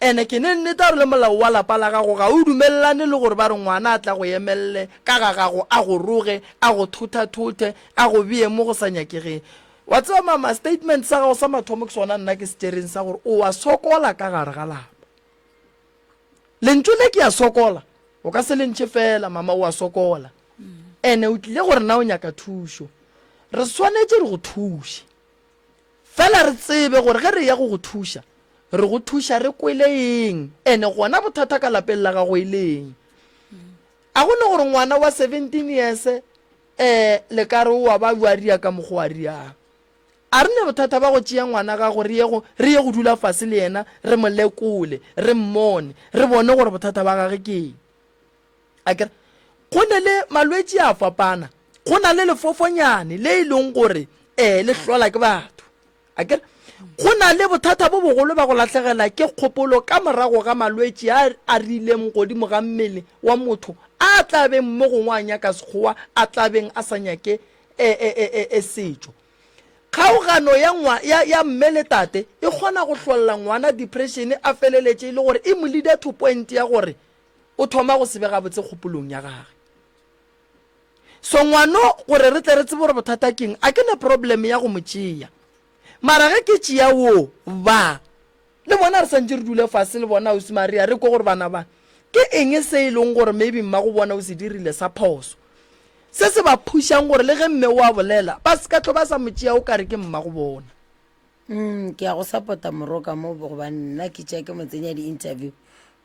Ene ke ne nnete gore le molao wa lapa la gago ga o dumelelane le gore ba re ngwana a tla go emelele ka ga gago a go roge, a go thothathothe, a go bee mo go sa nyakegeng. Wa tseba mama, statement sa gago sa mathomo ke sona nna ke se tšereng sa gore o a sokola ka gare ga lapa. Lentšu le ke a sokola, o ka se le ntšhe fela mama o a sokola. Ene o tlile gore na o nyaka thušo. Re swanetše re go thuše. Fela re tsebe gore ge re eya go go thuša, re go thuša re kwele eng, ene gona bothata ka lapeng la gago e le eng. A go ne gore ngwana wa 17 years eh le ka re o wa ba a ria ka mokgwa a riang. A re ne bothata ba go tšea ngwana gago re ye go re ye go dula fase le yena re mo lekole, re mmone, re bone gore bothata ba gage ke eng. Akere go ne le malwetši a fapana, go na le lefofonyane le e leng gore um le hlola ke batho. Akere go na le bothata bo bogolo ba go lahlegela ke kgopolo ka morago ga malwetši a a rileng godimo ga mmele wa motho a tla beng mo gongwe a nyaka sekgowa a tla beng a sa nyake e, e, e, e, e setšo. Kgaogano ya, ngwa, ya, ya mme le tate e kgona go hlolla ngwana depression a feleletše e le gore e mo leader to point ya gore o thoma go se be gabotse kgopolong ya gage. So ngwano gore re tle re tsebe gore bothata keng, a ke na problem ya go mo tšea. Mara ge ke tšea wo ba le bona re santše re dule fase le bona ausi Maria re kwe gore bana ba ke eng se e leng gore maybe mmago bona o se dirile sa phoso se se ba phušang gore le ge mme o a bolela ba se ka tlo ba sa mo tšea o kare ke mmago bona. Mm, ke ya go support-a Moroka mo gobane nna ke tšea ke mo tsenya di-interview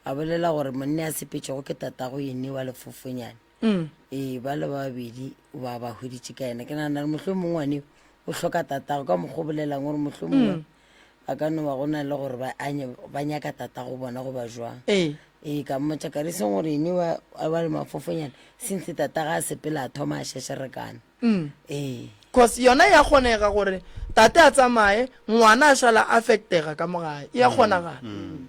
a bolela gore monna a sepetšego ke tatago yene wa lefofonyane mm. ee ba le babedi ba ba hweditše ka yena ke nagana gore mohlho mongwe wane o hloka tatago ka mokgwa o bolelang gore mohlho mongwe mm. a ka no ba go na le gore ba nyaka tatago bona go ba jwang ee ee ka mmotša ka re seng gore ene wa le mafofonyane since tataga a sepela a thoma a šešerekana mm. ee cause yona ya kgonega gore tate a tsamaye ngwana a šala affectega ka mogae e ya kgonagala mm.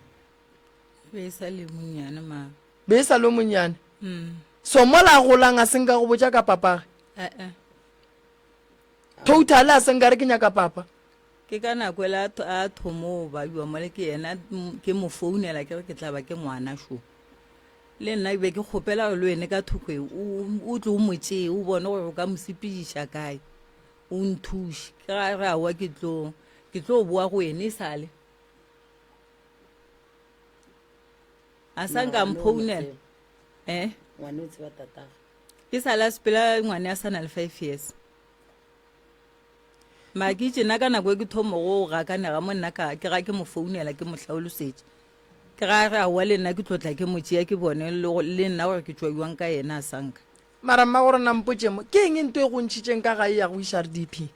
Be e sa le monnyane ma. Be e sa le monnyane. Mm. So mola a golang a senka go botša ka papage. Eh eh. Total a senka re ke nyaka papa. Ke ka nako ela a thomo ba bua mole ke yena ke mo founela ke re ke tla ba ke ngwana sho. Le nna be ke kgopela gore le wene ka thoko e o o tlo o mo tšee o bone gore o ka mo sepediša kae. O nthuše. Ke ga re aowa ke tlo ke tlo boa go wene e sale. A sa nka mphounela. Eh? Ngwane o tseba tatago. Ke sa la sepela ngwane a sa na le 5 years. Mara ke itše nna ka nako e ke thomo go gakanega mo nna ka ke ga ke mo founela ke mo hlaolosetše. Ke ga re aowa le nna ke tlo tla ke mo tšea ke bone le le nna gore ke tšwa jwang ka yena a sa nka. Mara mma gore na mpotše mo, ke eng nto e go ntšhitšeng ka gae ya go iša RDP?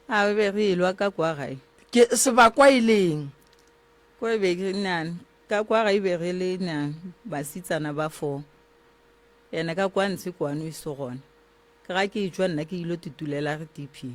A re be re elwa ka kwa gae. Ke sebakwa e le eng? Ko e be ke nang ka kwa gae be re le nang basitsana ba fo. Ene ka kwa ntshe kwano e se gona. Ke ga ke etšwa nna ke ilo titulela RDP.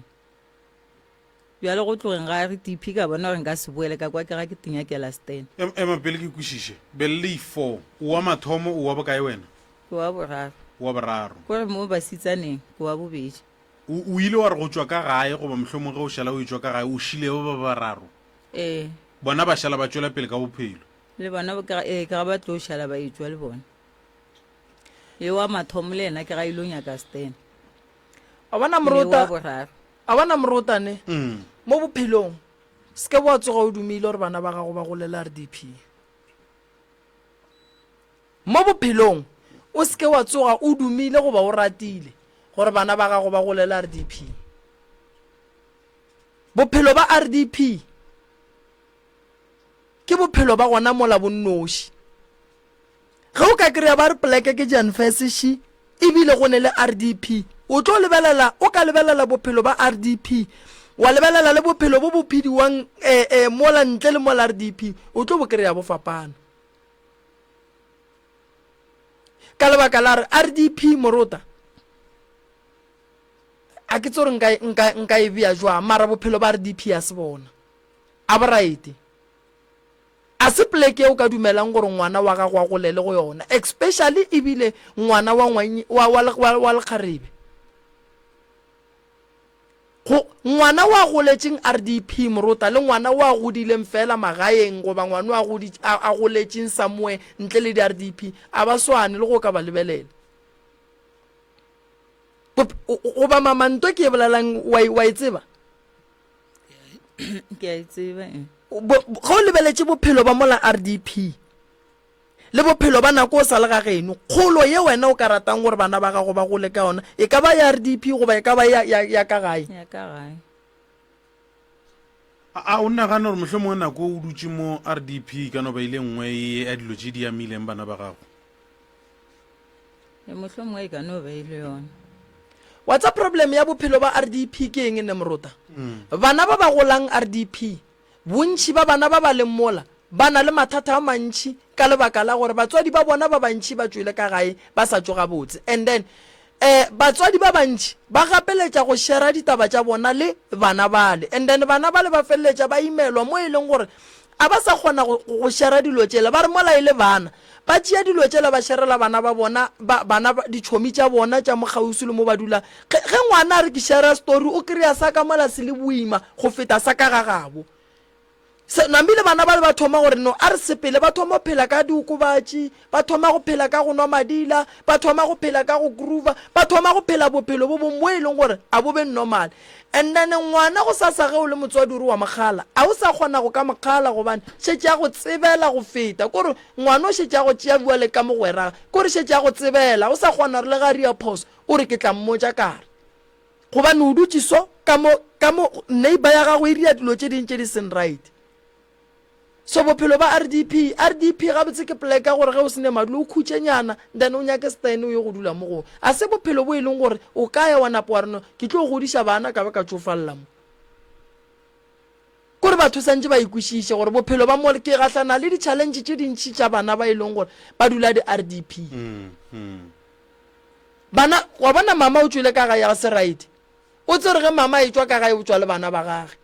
Bjale go tlogeng ga RDP ka bona gore nka se boele ka kwa ke ga ke tinyakela stand. Ema pele ke kwešiše. Belle 4. O wa mathomo, o wa bokae wena? Ke wa boraro. O wa boraro. Ko re mo basitsaneng ke wa bobedi. O, o ile wa re go tšwa ka gae goba mohlomong ge o šala o etšwa ka gae o šile ba ba bararo? Ee. Bona ba šala ba tšwela pele ka bophelo? Le bona ke ga, ee, ke ga ba tlo šala ba etšwa le bona. Ye wa mathomo le yena ke ga ilo nyaka Stan. A bona morota. A bona morota ne. Mm. Mo bophelong se ke wa tsoga o dumile gore bana ba gago ba golela RDP. Mo bophelong o se ke wa tsoga o dumile goba o ratile gore bana ba gago ba golela RDP. Bophelo ba RDP ke bophelo ba gona mola bonnoši. Ge o ka kry-a ba re poleke ke Jan Fese ši ebile go ne le RDP, o tlo lebelela, o ka lebelela bophelo ba RDP, wa lebelela le bophelo bo bo phediwang eh, eh, mola ntle le mola RDP, o tlo bo kry-a bo fapana. Ka lebaka la re RDP morota, a ke tse gore nka, nka, nka e bea jwang, mara bophelo ba RDP a se bona. A bo right. A se poleke ye o ka dumelang gore ngwana wa gago a golele go yona, especially ebile ngwana wa ngwany, wa, wa, wa, wa lekgarebe. Go, ngwana wa goletšeng RDP morota le ngwana wa godileng fela magaeng goba ngwana wa godi, a, a goletšeng somewhere ntle le di-RDP a ba swane le go ka ba lebelela. Goba mama nto ke e bolelang wa, wa e tseba? Ke a e tseba. Eh. Ge o lebeletše bophelo ba mola RDP le bophelo ba nako o sa le ga geno, kgolo ye wena o ka ratang gore bana ba gago ba gole ka yona e ka ba ya RDP goba e ka ba ya, ya, ya ka gae? Ya ka gae. A o nagana gore mohlomongwe nako o dutše mo RDP e ka no ba ile nngwe ya dilo tše di amileng bana ba gago? E mohlomongwe e ka no ba e le yona. Wa tsa problem ya bophelo ba RDP ke eng ne morota? Bana ba ba golang RDP, bontši ba bana ba ba leng mola ba na le mathata a mantši ka lebaka la gore batswadi ba bona ba bantši ba tšwele ka gae ba sa tšo gabotse and then eh batswadi ba bantši ba gapeletša go shera ditaba tša bona le bana bale and then bana bale ba feleletša ba imelwa mo e leng gore a ba sa kgona go, go shera dilo tšela ba re mola e le bana Ba tšea dilo tšela ba šerela bana ba bona, ba, bana ba, ditšhomi tša bona tša mo kgauswi le mo ba dulang. Ge, ge ngwana a re ke šera story, o kry-a sa ka mola se le boima go feta sa ka ga gabo. Se, namile bana bale ba thoma gore no, a re sepele, ba thoma go phela ka diokobatši, ba thoma go phela ka go nwa madila, ba thoma go phela ka go groova, ba thoma go phela bophelo bo bong bo e leng gore a bo be normal. And then ngwana gosasa ge o le motswadi o re wa mo kgala, a o sa kgona go ka mo kgala gobane šetše a go tsebela go feta. Kore ngwana o šetše a go tšea bjale ka mogwera, kore šetše a go tsebela, o sa kgona gore le ge a ria phoso o re ke tla mmotša kare. Gobane o dutše so ka mo, ka mo neighbor ya gago e ria dilo tše ding tše di seng right. So bophelo ba RDP, RDP gabotse ke plek ya gore ge o se ne madulo o khutše nyana then o nyake stand o ye go dula mo go. A se bophelo bo e leng gore o ka ya wa napa wa re no ke tlo godiša bana ka ba ka tšofalla mo. Kore batho santše ba ikwešiše gore bophelo ba mo ke gahlana le di challenge tše dintši tša bana ba e leng gore ba dula di RDP. Bana wa bona mama o tšwele ka gae ga se right. O tsere ge mama a etšwa ka gae o tšwa le bana ba gage.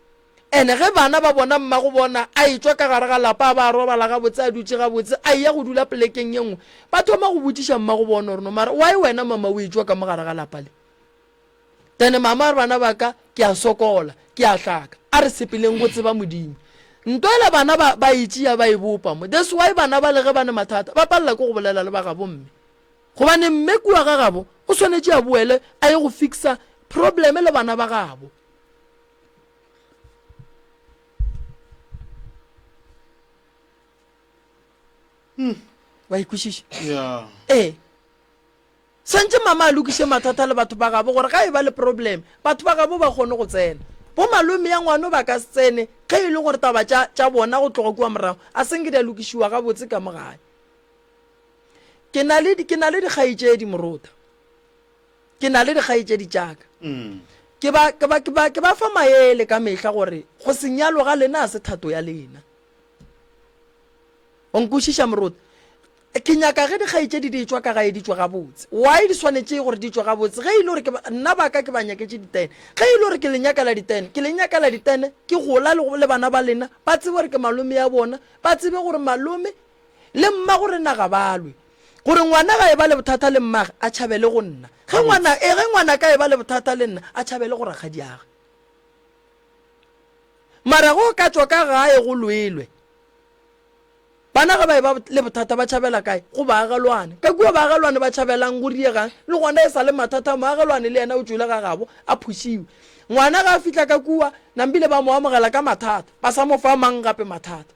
Ene ge bana ba bona mmago bona a etšwa ka gare ga lapa a ba a robala gabotse a dutše gabotse a eya go dula polekeng ye nngwe, ba thoma go botšiša mmago bona gore no mara why wena mama o etšwa ka mo gare ga lapa le? Then mama a re bana ba ka ke a sokola, ke a hlaka, a re sepeleng go tseba Modimo. Nto ela bana ba ba e tšea ba e bopa mo. That's why bana ba le ge ba ne mathata ba palela ke go bolela le ba gabo mme. Gobane mme kua ga gabo o swanetše a boele a ye go fixa problem le bana ba gabo. Hmm. Wa ikwešiša? Yeah. Ee. Swantše mama a lokiše mathata le batho ba gabo gore ga e ba le problem batho ba gabo ba kgone go tsena. Bo malome ya ngwano ba ka se tsene ge e le gore taba tša tša bona go tloga kua morago a se nke di a lokišiwa gabotse ka mo gae. Ke na le ke na le dikgaetšedi morota. Ke na le dikgaetšedi tša ka. Ke ba ke ba ke ba ke ba fa maele ka mehla gore go se nyalwe ga lena a se thato ya lena. O nkwešiša moruti? Ke nyaka ge dikgaetšedi di etšwa ka gae di tšwe gabotse. Why di swanetše gore di tšwe gabotse? Ge e le gore ke ba, nna ba ka ke ba nyaketše ditene. Ge e le gore ke le nyakela ditene, ke le nyakela ditene, ke gola le, le bana ba lena, ba tsebe gore ke malome ya bona, ba tsebe gore malome le mmago rena ga ba lwe. Gore ngwana ga e ba le bothata le mmage, a tšhabele go nna. Ge ngwana, e, ge ngwana ka e ba le bothata le nna, a tšhabele go rakgadiage. Mara ge o ka tšwa ka gae go lwelwe, Bana ge ba eba le bothata ba tšhabela kae? Go baagelwane. Ka kua baagelwane ba tšhabelang go diegang? Le gona e sa le mathata, moagelwane le yena o tšwele ga gabo a phušiwe. Ngwana ge a fihla ka kua, nambile ba mo amogela ka mathata, ba sa mo fa mang gape mathata.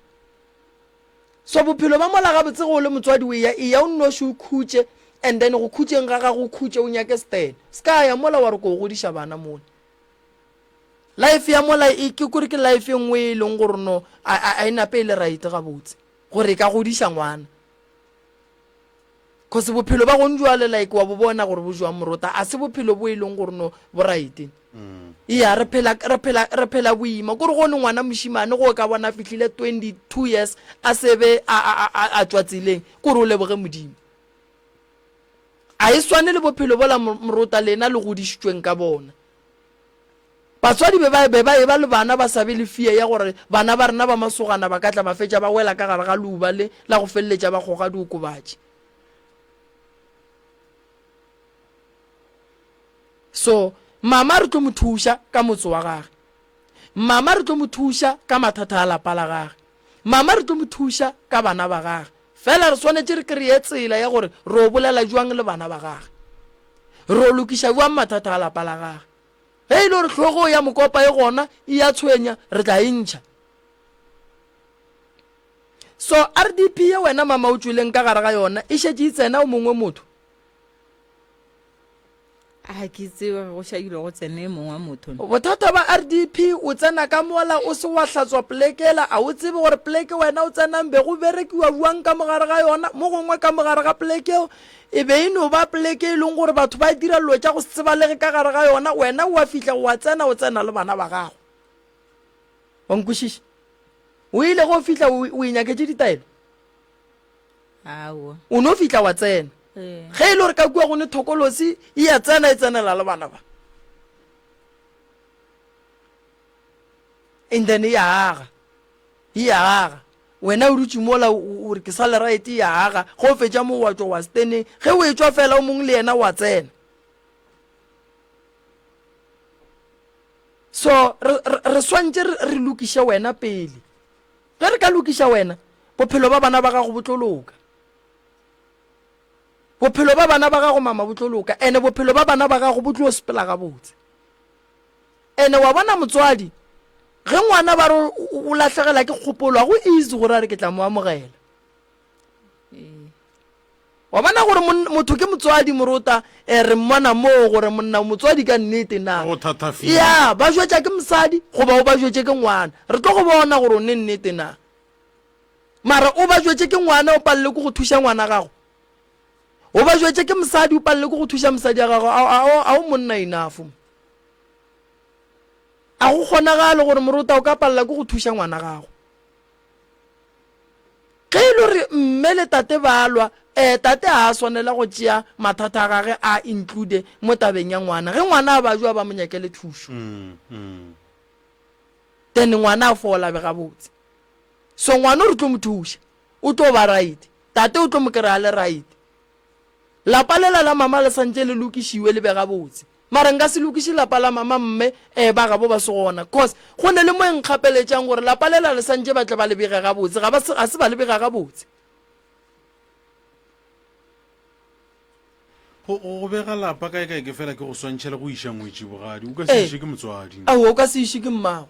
So bophelo ba mola gabotse ge o le motswadi o eya, eya o nnoši o khutše and then go khutšeng ga gago o khutše o nyake stene. Se ka ya mola wa re ko godiša bana mola. Life ya mola e ke kore ke life e nngwe e leng gore no a e nape e le right gabotse gore e ka godiša ngwana. Cause bophelo ba gong jwale like wa bo bona gore bo jwang morota a se bophelo bo e leng gore no bo right. Iya re phela re phela re phela boima kore go ne ngwana mošimane go ka bona fihlile 22 years a sebe a a a a tšwa tseleng kore o leboge modimo. A e swane le bophelo bola morota lena le godišitšweng ka bona. Batswadi be ba be ba eba le bana ba sa be le fear ya gore bana ba rena ba masogana ba ka tla ba fetša ba wela ka gare ga leuba le la go feleletša ba kgoga diokobatši. So mama re tlo mo thuša ka motse wa gage. Mama re tlo mo thuša ka mathata a lapa la gage. Mama re tlo mo thuša ka bana ba gage. Fela re swanetše re kreye tsela ya gore ro bolela bjang le bana ba gage. Ro lokiša bjang mathata a lapa la gage. Ge e le gore hlogo ya mokopa e gona e ya tshwenya, re tla e ntšha. So RDP ye wena mama o tšweleng ka gare ga yona e šetše e tsena o mongwe motho? A ke tsebe go šakile go tsene e mongwe motho. Bothata ba RDP o tsena ka mola o se wa hlatswa polekela a o tsebe gore poleke wena o tsenang be go berekiwa bjang ka mogare ga yona mo gongwe ka mogare ga polekeo E be e no ba poleke e leng gore batho ba dira dilo tša go se tsebalege ka gare ga yona, wena o a fihla wa tsena o tsena le bana ba gago. Wa nkwešiša? O ile go fihla o, o e nyaketše ditaelo? Aowa. O no fihla wa tsena. Ee. Ge e le gore ka kua go ne thokolosi, e a tsena e tsenela le bana ba. And then e a aga. E a aga. Wena o dutše mola o, o re ke sa le right, e a aga. Ge o fetša mo wa tšwa wa steneng. Ge o etšwa fela o mongwe le yena wa tsena. So re, re, re swantše re, re lokiše wena pele. Ge re ka lokiša wena, bophelo ba bana ba gago bo tlo loka. Bophelo ba bana ba gago mama bo tlo loka, ene bophelo ba bana ba gago bo tlo sepela gabotse. Ene wa bona motswadi, ge ngwana ba re o lahlegela ke kgopolo, ga go easy gore a re ke tla mo amogela. Wa bona gore motho ke motswadi morota, eh, re mmona moo gore monna motswadi ka nnete na. Go thathafile. Ya, ba jwetša ke mosadi goba o ba jwetše ke ngwana. Re tlo go bona gore o ne nnete na. Mara o ba jwetše ke ngwana o palele ke go thuša ngwana gago. O ba jwetše ke mosadi o palele ke go thuša mosadi ya gago. A o monna enough. A go kgonagale gore morota o ka palela ke go thuša ngwana gago. Ge e le gore mme le tate ba lwa, um tate ga a swanela go tšea mathata a gage a include mo tabeng ya ngwana. Ge ngwana a bajwa ba mo nyakele thušo. Then ngwana a fola be gabotse. So ngwana o re tlo mo thuša, o tlo ba right. Tate o tlo mo kry-a le right. Lapa lela la mama le santše le lokišiwe le be gabotse. Mara nka se lokiše lapa la mama mme eh ba gabo ba se gona cos go ne le mo e nkgapeletšang gore lapa lela le santše ba tle ba le bege gabotse ga ba se ga se ba le bega gabotse. Go, go bega lapa kae kae ke fela ke go swantšha le go iša ngwetši bogadi. O ka se Ee. iše ke motswadi. Aowa o ka se iše ke mmago.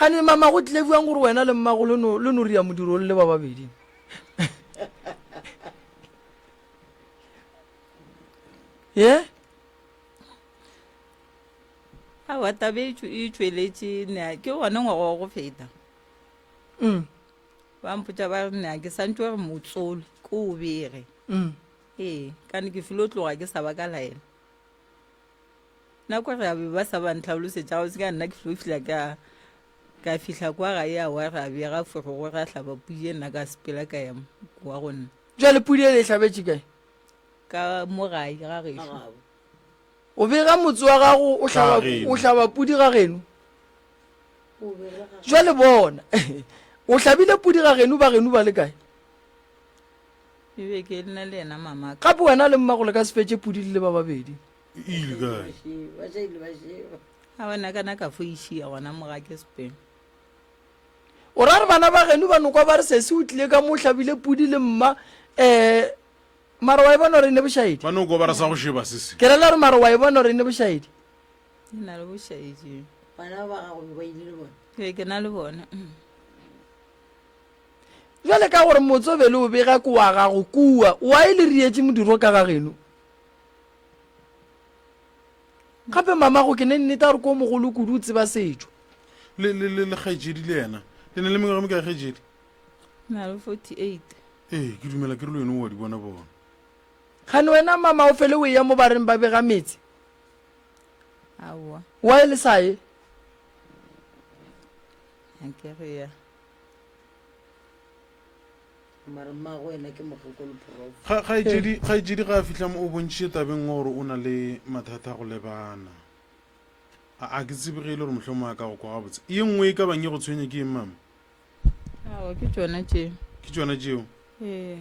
Gane mama go tlile bjang gore wena le mmago le no le no ria modiro le le ba babedi? Ye? Aowa taba e e tšweletše ne ke gona ngwaga wa go feta. Mm. Ba mpotša ba re ne ke santše gore motsolo ke o bege. Mm. Ee, kane ke filo tloga ke sa ba ka laela. Nako re a be ba sa ba ntlhalosetša gabotse ka nna ke filo fihla ka ka fihla kwa gae aowa ra bega forogo ra hlaba pudi e nna ka sepela ka ya kwa go nna. Bjale pudi e le e hlabetše kae? Ka mo gae ga gešo. O bega motse wa gago o hlaba o hlaba pudi ga geno. Jwale bona o hlabile pudi ga geno ba geno ba le kae? E be ke nna le yena mama. Gape wena le mmago le ka se fetše pudi le le ba babedi. E ile kae? A wena kana ka fo išia gona mo ga ke sepeng. O ra re bana ba geno ba nokwa ba re sesi o tlile ka mo o hlabile pudi le mma um Mara wa e bona gore e ne bošaedi? Ba no kwa ba re sa go šeba se se. Ke rela gore mara wa e bona gore e ne bošaedi? E na le bošaedi. Bana ba gago be ba ile le bona? Ee, ke na le bona. Bjale ka gore motse o be le o bega ke wa gago kua, wa e le rietše modiro ka ga geno? Gape mamago ke ne nnete a re ko mogolo kudu o tseba setšo. Le, le, le, le kgaetšedi le yena. Le na le mengwaga e mekae kgaetšedi? Na le 48. Ee, ke dumela ke re le wena o a di bona bona. Kgane wena mama o fele o eya mo bareng ba bega metse? Aowa. Why le sa ye? A ke re ya. Mara mmago wena ke mokgekolo prof. Ga, kgaetšedi, kgaetšedi ga a fihla mo o bontšhitše tabeng gore o na le mathata a go lebana. A, a ke tsebe ge e le gore mohlomongwe a ka go kwa gabotse. Ye nngwe e ka bang e go tshwenya ke eng mama? Aowa, ke tšona tšeo. Ke tšona tšeo? Ee.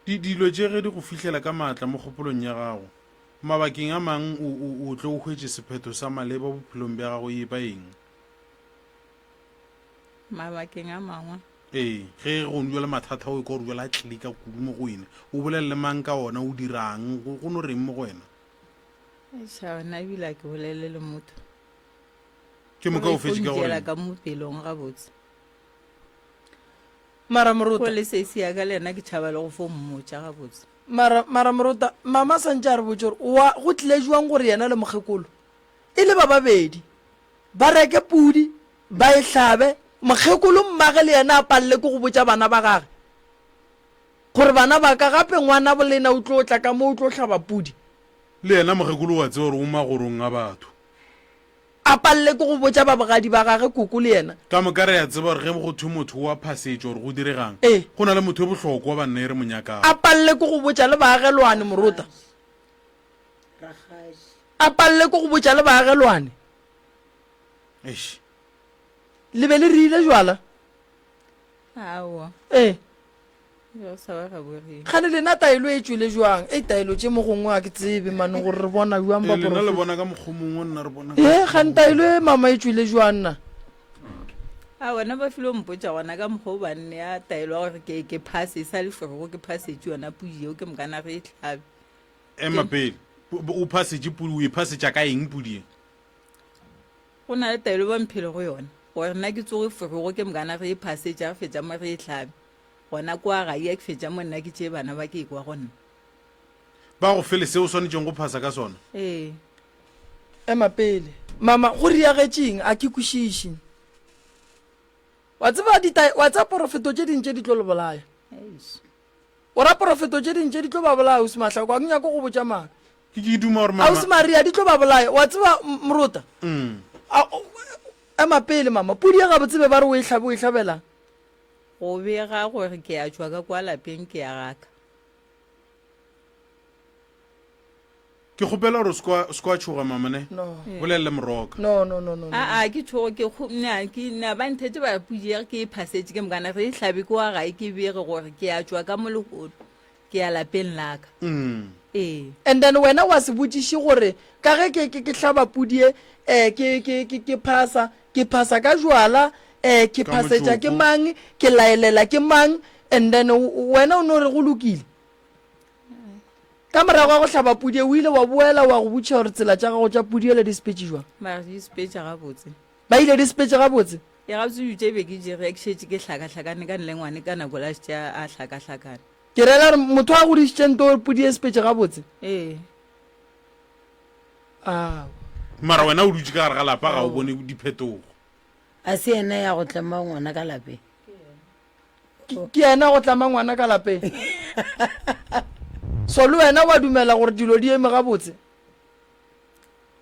Di, dilo tše ge di go fihlela ka maatla mo kgopolong ya gago, mabakeng a mang o, o, o tle o hwetše sephetho sa maleba bophelong bja gago e ba eng? Mabakeng a mangwe. Ee, ge go bjale mathata o ekwa gore bjale a tlilika kudu mo go wena, o bolele le mang ka ona, o dirang, go, go no reng mo go wena? Eish, nna ebile a ke bolele le motho. Ke moka o fetše ka gore. ka mo pelong gabotse. Mara Morota. Go le sesi ya ka le yena ke tšhaba le go fo mmotša gabotse. Mara, mara Morota, mama santše a re botše gore wa, go tlile jwang gore yena le mokgekolo e le ba babedi ba reke pudi ba e hlabe, mokgekolo mmage le yena a palele ke go botša bana ba gage gore bana ba ka gape ngwana bolena o tlo tla ka mo o tlo hlaba pudi. Le yena mokgekolo wa tseba gore o magorong a batho. A palele ke go botša ba bogadi ba gage koko le yena. Ka moka re a tseba gore ge go thwe motho o a phasetšwa gore go diregang, Ee. go na le motho yo bohlokwa banna e re mo nyakago. A palele ke go botša le baagelwane morota. A palele ke go botša le baagelwane. Eish. Le be le riile jwala? Aowa. Ee. Gane Kgane lena taelo e tšwele jwang? Ei taelo tše mo gongwe a ke tsebe mane gore re bona jwang Ee, lena le baporofeta. bona ka mokgwa mongwe nna re bona ka Ee, mokgwa kgane mongwe. taelo e mama e tšwele jwang na? A wena ba file mpotša gona ka mokgwa o ba nnea taelo ya gore ke ke phase e sa le forogo ke phasetše yona pudi yeo ke mokana re e hlabe. Ema pele. Po- po- O phasetše pudi, o e phasetša ka eng pudi e? Go na le taelo ba mphele go yona gore nna ke tsoge forogo ke mokana re e phasetša re fetša mo re e hlabe. Gona kwa gae a ke fetša mo nna ke tšee bana ba ke ekwa go nna. Ba go fele se o swanetšeng go phasa ka sona. Ee. Ema pele. Mama, go riagetše eng? A ke kwešiše. Wa tseba dita, wa tseba porofeto tše ding tše di tlo le bolaya. Eish. O ra porofeto tše ding tše di tlo ba bolaya, Ausi Mahlako. A ke nyake go botša maaka. Ke ke duma gore mama. Ausi Maria, di tlo ba bolaya. Wa tseba, Morota? Mm. A, o, ema pele, mama. Pudi ye gabotse be ba re o e hlabe, o e hlabelang? Go bega gore ke a tšwa ka kwa lapeng ke ya gaka. Ke kgopela gore o se kwa tšhoga mama ne? No. Bolelele moroka. No, no, no, no. Aa ke tšhogo ke kgo na ke na ba nthetše ba re pudi ya ke e phasetše ke mokana re e hlabe ke wa gae ke bege gore ke a tšwa ka mo lehono ke ya lapeng la ka. Mm. Ee. And then wena wa se botšiše gore ka ge ke ke ke hlaba pudi ye eh ke ke ke ke phasa ke phasa ka jwala eh ke Ka phasetša ke motšoko. mang ke laelela ke mang and then wena o no re go lokile. Ka morago ga go hlaba pudi ye o ile wa boela wa go botšiša gore tsela tša gago tša pudi yela di sepetše jwang. Mara di sepetše gabotse. Ba ile di sepetše gabotse? Ee gabotse dijo tše be ke di reka ke šetše ke hlakahlakane ka nlengwane ka nako la šetše a hlakahlakane. Ke rela gore motho a godišitše nto pudi e sepetše gabotse. Ee. Aowa. Mara wena o dutše ka gare ga lapa ga o bone diphetogo. A se yena ya go tlema ngwana ka lapeng. Ke yena go tlama ngwana ka lapeng. So le wena wa dumela gore dilo di eme gabotse?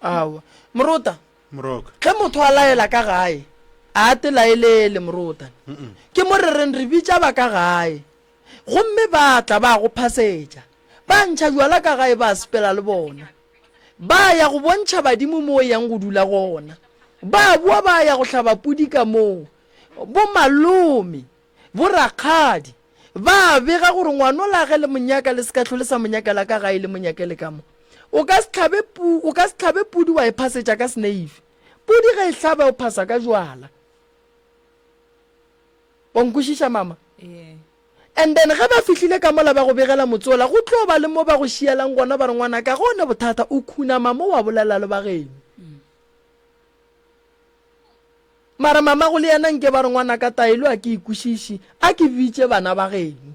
Aowa. Morota. Moroka. Ge motho a laela ka gae, a a te laelele, morota. Ke mo re reng re bitša ba ka gae. Gomme ba tla ba go phasetša. Ba ntšha jwala ka gae ba sepela le bona. Ba ya go bontšha badimo mo o yang go dula gona. Ba boa ba ya go hlaba pudi ka moo. Bomalome, borakgadi, ba bega gore ngwanola ge le mo nyaka le se ka hlole sa mo nyakela ka gae le mo nyakele ka mo. O ka se hlabe pu, o ka se hlabe pudi wa e phasetša ka seneifi. Pudi ge e hlaba o phasa ka jwala. Wa nkwešiša mama? Ee. And then ge ba fihlile ka mola ba go begela motse ola, go tlo ba le mo ba go šielang gona ba re ngwanaka ga o ne bothata o khunama mo wa bolela le ba geno. Mara mamago le yena nke ba re ngwanaka taelo a ke e kwešiše, a ke bitše bana ba geno.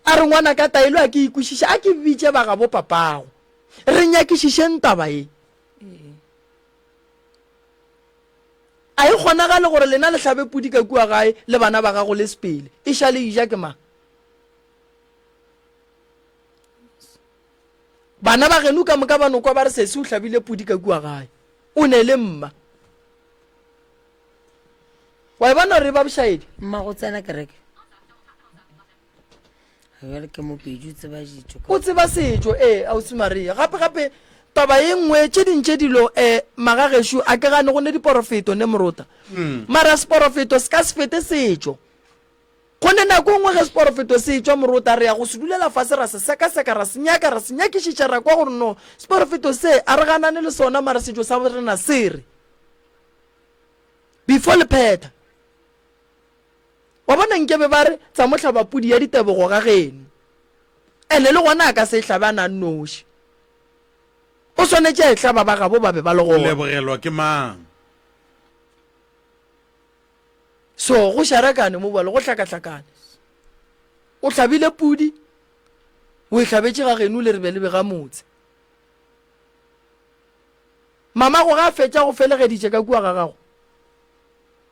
A re ngwanaka taelo a ke e kwešiše, a ke bitše ba gabo papago. Re nyakišišeng taba ye. A e kgonagale gore lena le hlabe pudi ka kua gae le bana ba gago le sepele? E šale e ja ke mang? Bana ba geno ka moka ba no kwa ba re sesi o hlabile pudi ka kua gae. O ne le mma. Wa e bona gore e ba bošaedi? Mma go tsena kereke. Bjale ke mopedi o tseba ditšo. O tseba setšo ee ausi Maria. Gape gape taba ye nngwe tše ding tše dilo um magagešo a ke gane go ne diporofeto ne morota. Mm. Mara seporofeto se ka se fete setšo. Go ne nako nngwe ge seporofeto se etšwa morota re ya go se dulela fase ra se sekaseka ra se nyaka ra se nyakišiša ra kwa gore no seporofeto se a re ganane le sona mara setšo sa rena se re before le phetha. Wa bona nkebe ba re tsa mo hlaba pudi ya ditebogo ga geno. Ene le gona a ka se e hlabe a na nnoši. O swanetše a e hlaba ba gabo ba be ba le gona. Lebogelwa ke mang? So go šarakane mo bjale go hlakahlakane. O hlabile pudi o e hlabetše ga geno le re be le be ga motse. Mamago ga a fetša go felegeditše ka kua ga gago.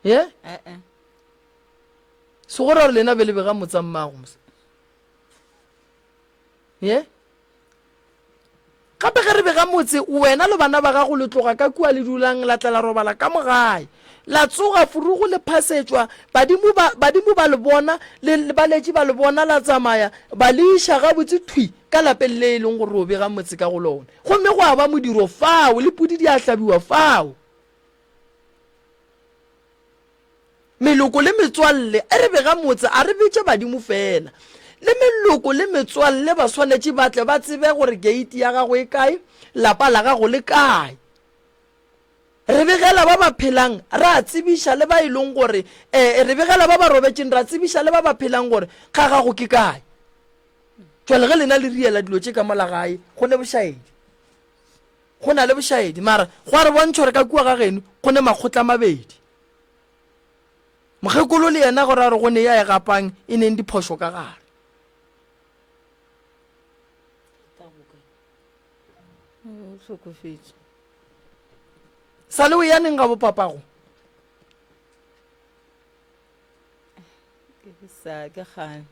Ye? Eh-eh. Se go ra gore lena be le bega motsa mmago mos. Ye? Gape ge re bega motse, wena le bana ba gago le tloga ka kua le dulang la tla la robala ka mo gae. La tsoga furugu le phasetšwa, badimo ba, badimo ba le bona, le, le baletši ba le bona la tsamaya, ba le iša gabotse thwi ka lapeng le e leng gore o bega motse ka go lona. Gomme gwa ba modiro fao, le pudi di a hlabiwa fao. Meloko le metswalle, e re bega motse, a re bitše badimo fela. Le meloko le metswalle ba swanetše ba tle ba tsebe gore keiti ya gago e kae, lapa la gago le kae. Re begela ba ba phelang, ra tsebiša le ba e leng gore, eh, re begela ba ba robetšeng, ra tsebiša le ba ba phelang gore ga gago ke kae. Jwale ge lena le riela dilo tše ka mola gae, go ne bošaedi. Go na le bošaedi, mara go a re bontšha gore ka kua ga geno go ne makgotla mabedi. Mokgekolo le yena gore a re go ne ya e gapang e neng diphošo ka gare. O hlokofetše. Sa le o ya neng ga bopapago? Ke sa ke kgale.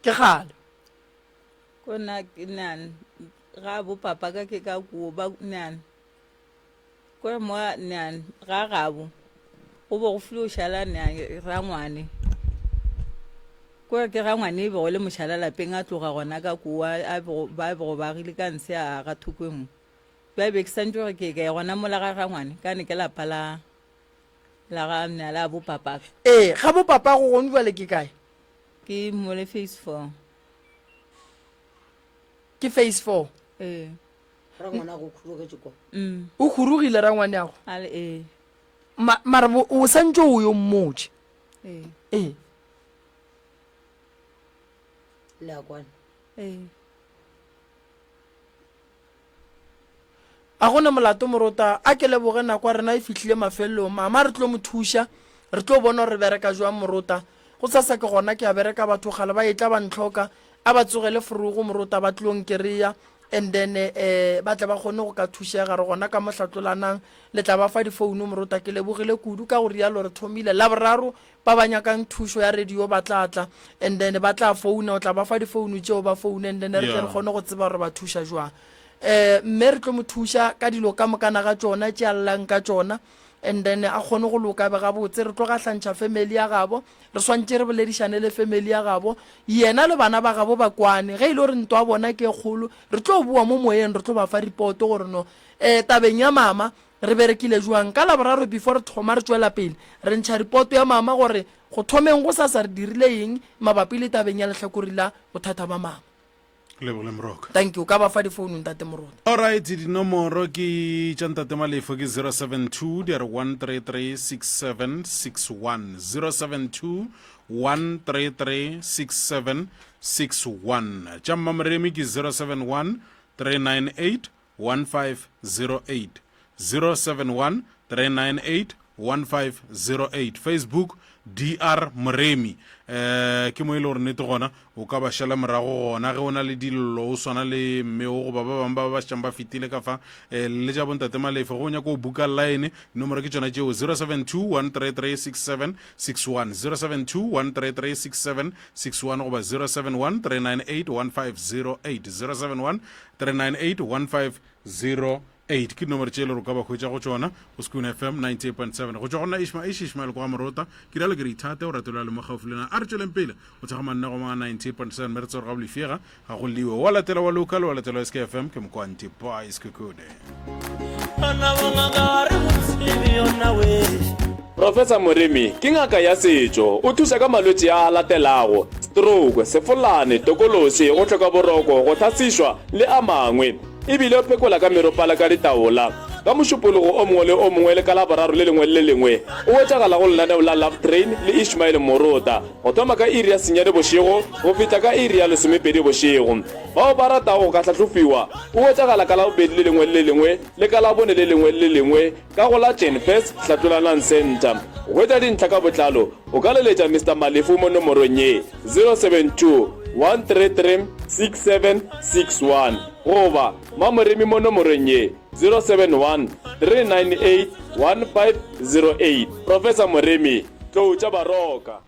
Ke kgale. Ko na ke nan ga bo papa ka ke ka kuo ba nan. Ko mo nan ga gabo. Go bo go filo shala nan rangwane. Ko ke rangwane e be go le moshala lapeng a tloga gona ka kuo a bo ba bo ba gile ka ntshe a ga thoko engwe. Ba be ke santse gore ke ka gona mola ga rangwane ka ne ke lapa la la ga nna la bo papa. Ee, ga bo papa go gone jwale ke kae? Ke mo le phase 4. Ke phase 4. Ee. Rangwana go khurugetše kwa. Mm. O khurugile rangwane ago. Ale ee. Ma, mara o santse o yo mmotše. Ee. Ee. Le a kwana. Ee. A go na molato morota, a ke leboge nako ya rena e fihlile mafelelong. Mama re tlo mo thuša, re tlo bona gore re bereka jwang morota. Gosasa ke gona ke a bereka batho kgale ba etla ba ntlhoka a ba tsogele forogo morota ba tlo nkereya and then eh ba tle ba kgone go ka thušega re gona ka mo hlatlolanang le tla ba fa difounu morota ke lebogile kudu ka go rialo re thomile laboraro ba ba nyakang thušo ya radio ba tla tla and then ba tla founa o tla ba fa difounu tšeo ba foune and then re tle re kgone go tseba gore ba thuša jwang um mme re tlo mo thuša ka dilo ka mokana ga tšona tše a llang ka tšona and then a kgone go loka be gabotse re tlo gahlantšha family ya gabo re swantše re boledišane le family ya gabo yena le bana ba gabo ba kwane ge e le gore ntwa bona ke e kgolo re tlo boa mo moyeng re tlo ba fa report gore no um tabeng ya mama re berekile jwang ka laboraro before re thoma re tšwela pele re ntšha report ya mama gore go thomeng go sasa re dirile eng mabapi le tabeng ya lehlakori la bothata ba mama Lebogile Moroka. Thank you. O ka ba fa difounu Ntate Morota. Alright, dinomoro ke tša Ntate Malefo ke 072 di re 133 6761 072 133 6761 tša Mmamoremi ke 071 398 1508 071 398 1508 Facebook DR Moremi eh ke mo e le gore nnete gona o ka ba šala morago gona ge o na le dillo o swana le mme o goba ba bangwe ba ba šetšang ba fetile ka fa eh, le tša bontate Malefe go nyaka o buka line nomoro ke tšona tšeo 072 133 6761 072 133 6761 goba 071 398 1508 071 398 1508 ke dinomoro tše e le gore o ka ba hwetša go tšona go Skoon FM 98.7 go tšwa go nna Ishma Ish Ishmael kwa Morota ke rialo ke re ithate o rate lo le mo gaufi le na a re tšweleng pele go thekga mannego ma 98.7 mme re tsere ga bolefega ga go liwe wa latela wa local wa latela SK FM ke mokwante bye sekhukhune. Professor Moremi ke ngaka ya setšo. O thuša ka malwetši a a latelago, stroke, sefolane, tokološi, go hloka boroko, go hlasišwa le a mangwe. E bile o phekola ka meropala ka ditaola. Ka Mošupologo o mongwe le o mongwe le ka Laboraro le lengwe le le lengwe o hwetšagala go lenaneo la Love Train le Ishmael Morota go thoma ka iri ya senyane bošego go fihla ka iri ya lesomepedi bošego. Bao ba ratago go ka hlahlofiwa o hwetšagala ka Labobedi le lengwe le le lengwe le ka Labone le lengwe le le lengwe Ka go la Genfest Hlatlolanang Centre. Go hwetša dintlha ka botlalo, o ka leletša Mister Malefu mo nomorong ye, 072 133 6761 goba Mamoremi mo nomorong ye, 071 398 1508. Professor Moremi, Tlou tša Baroka.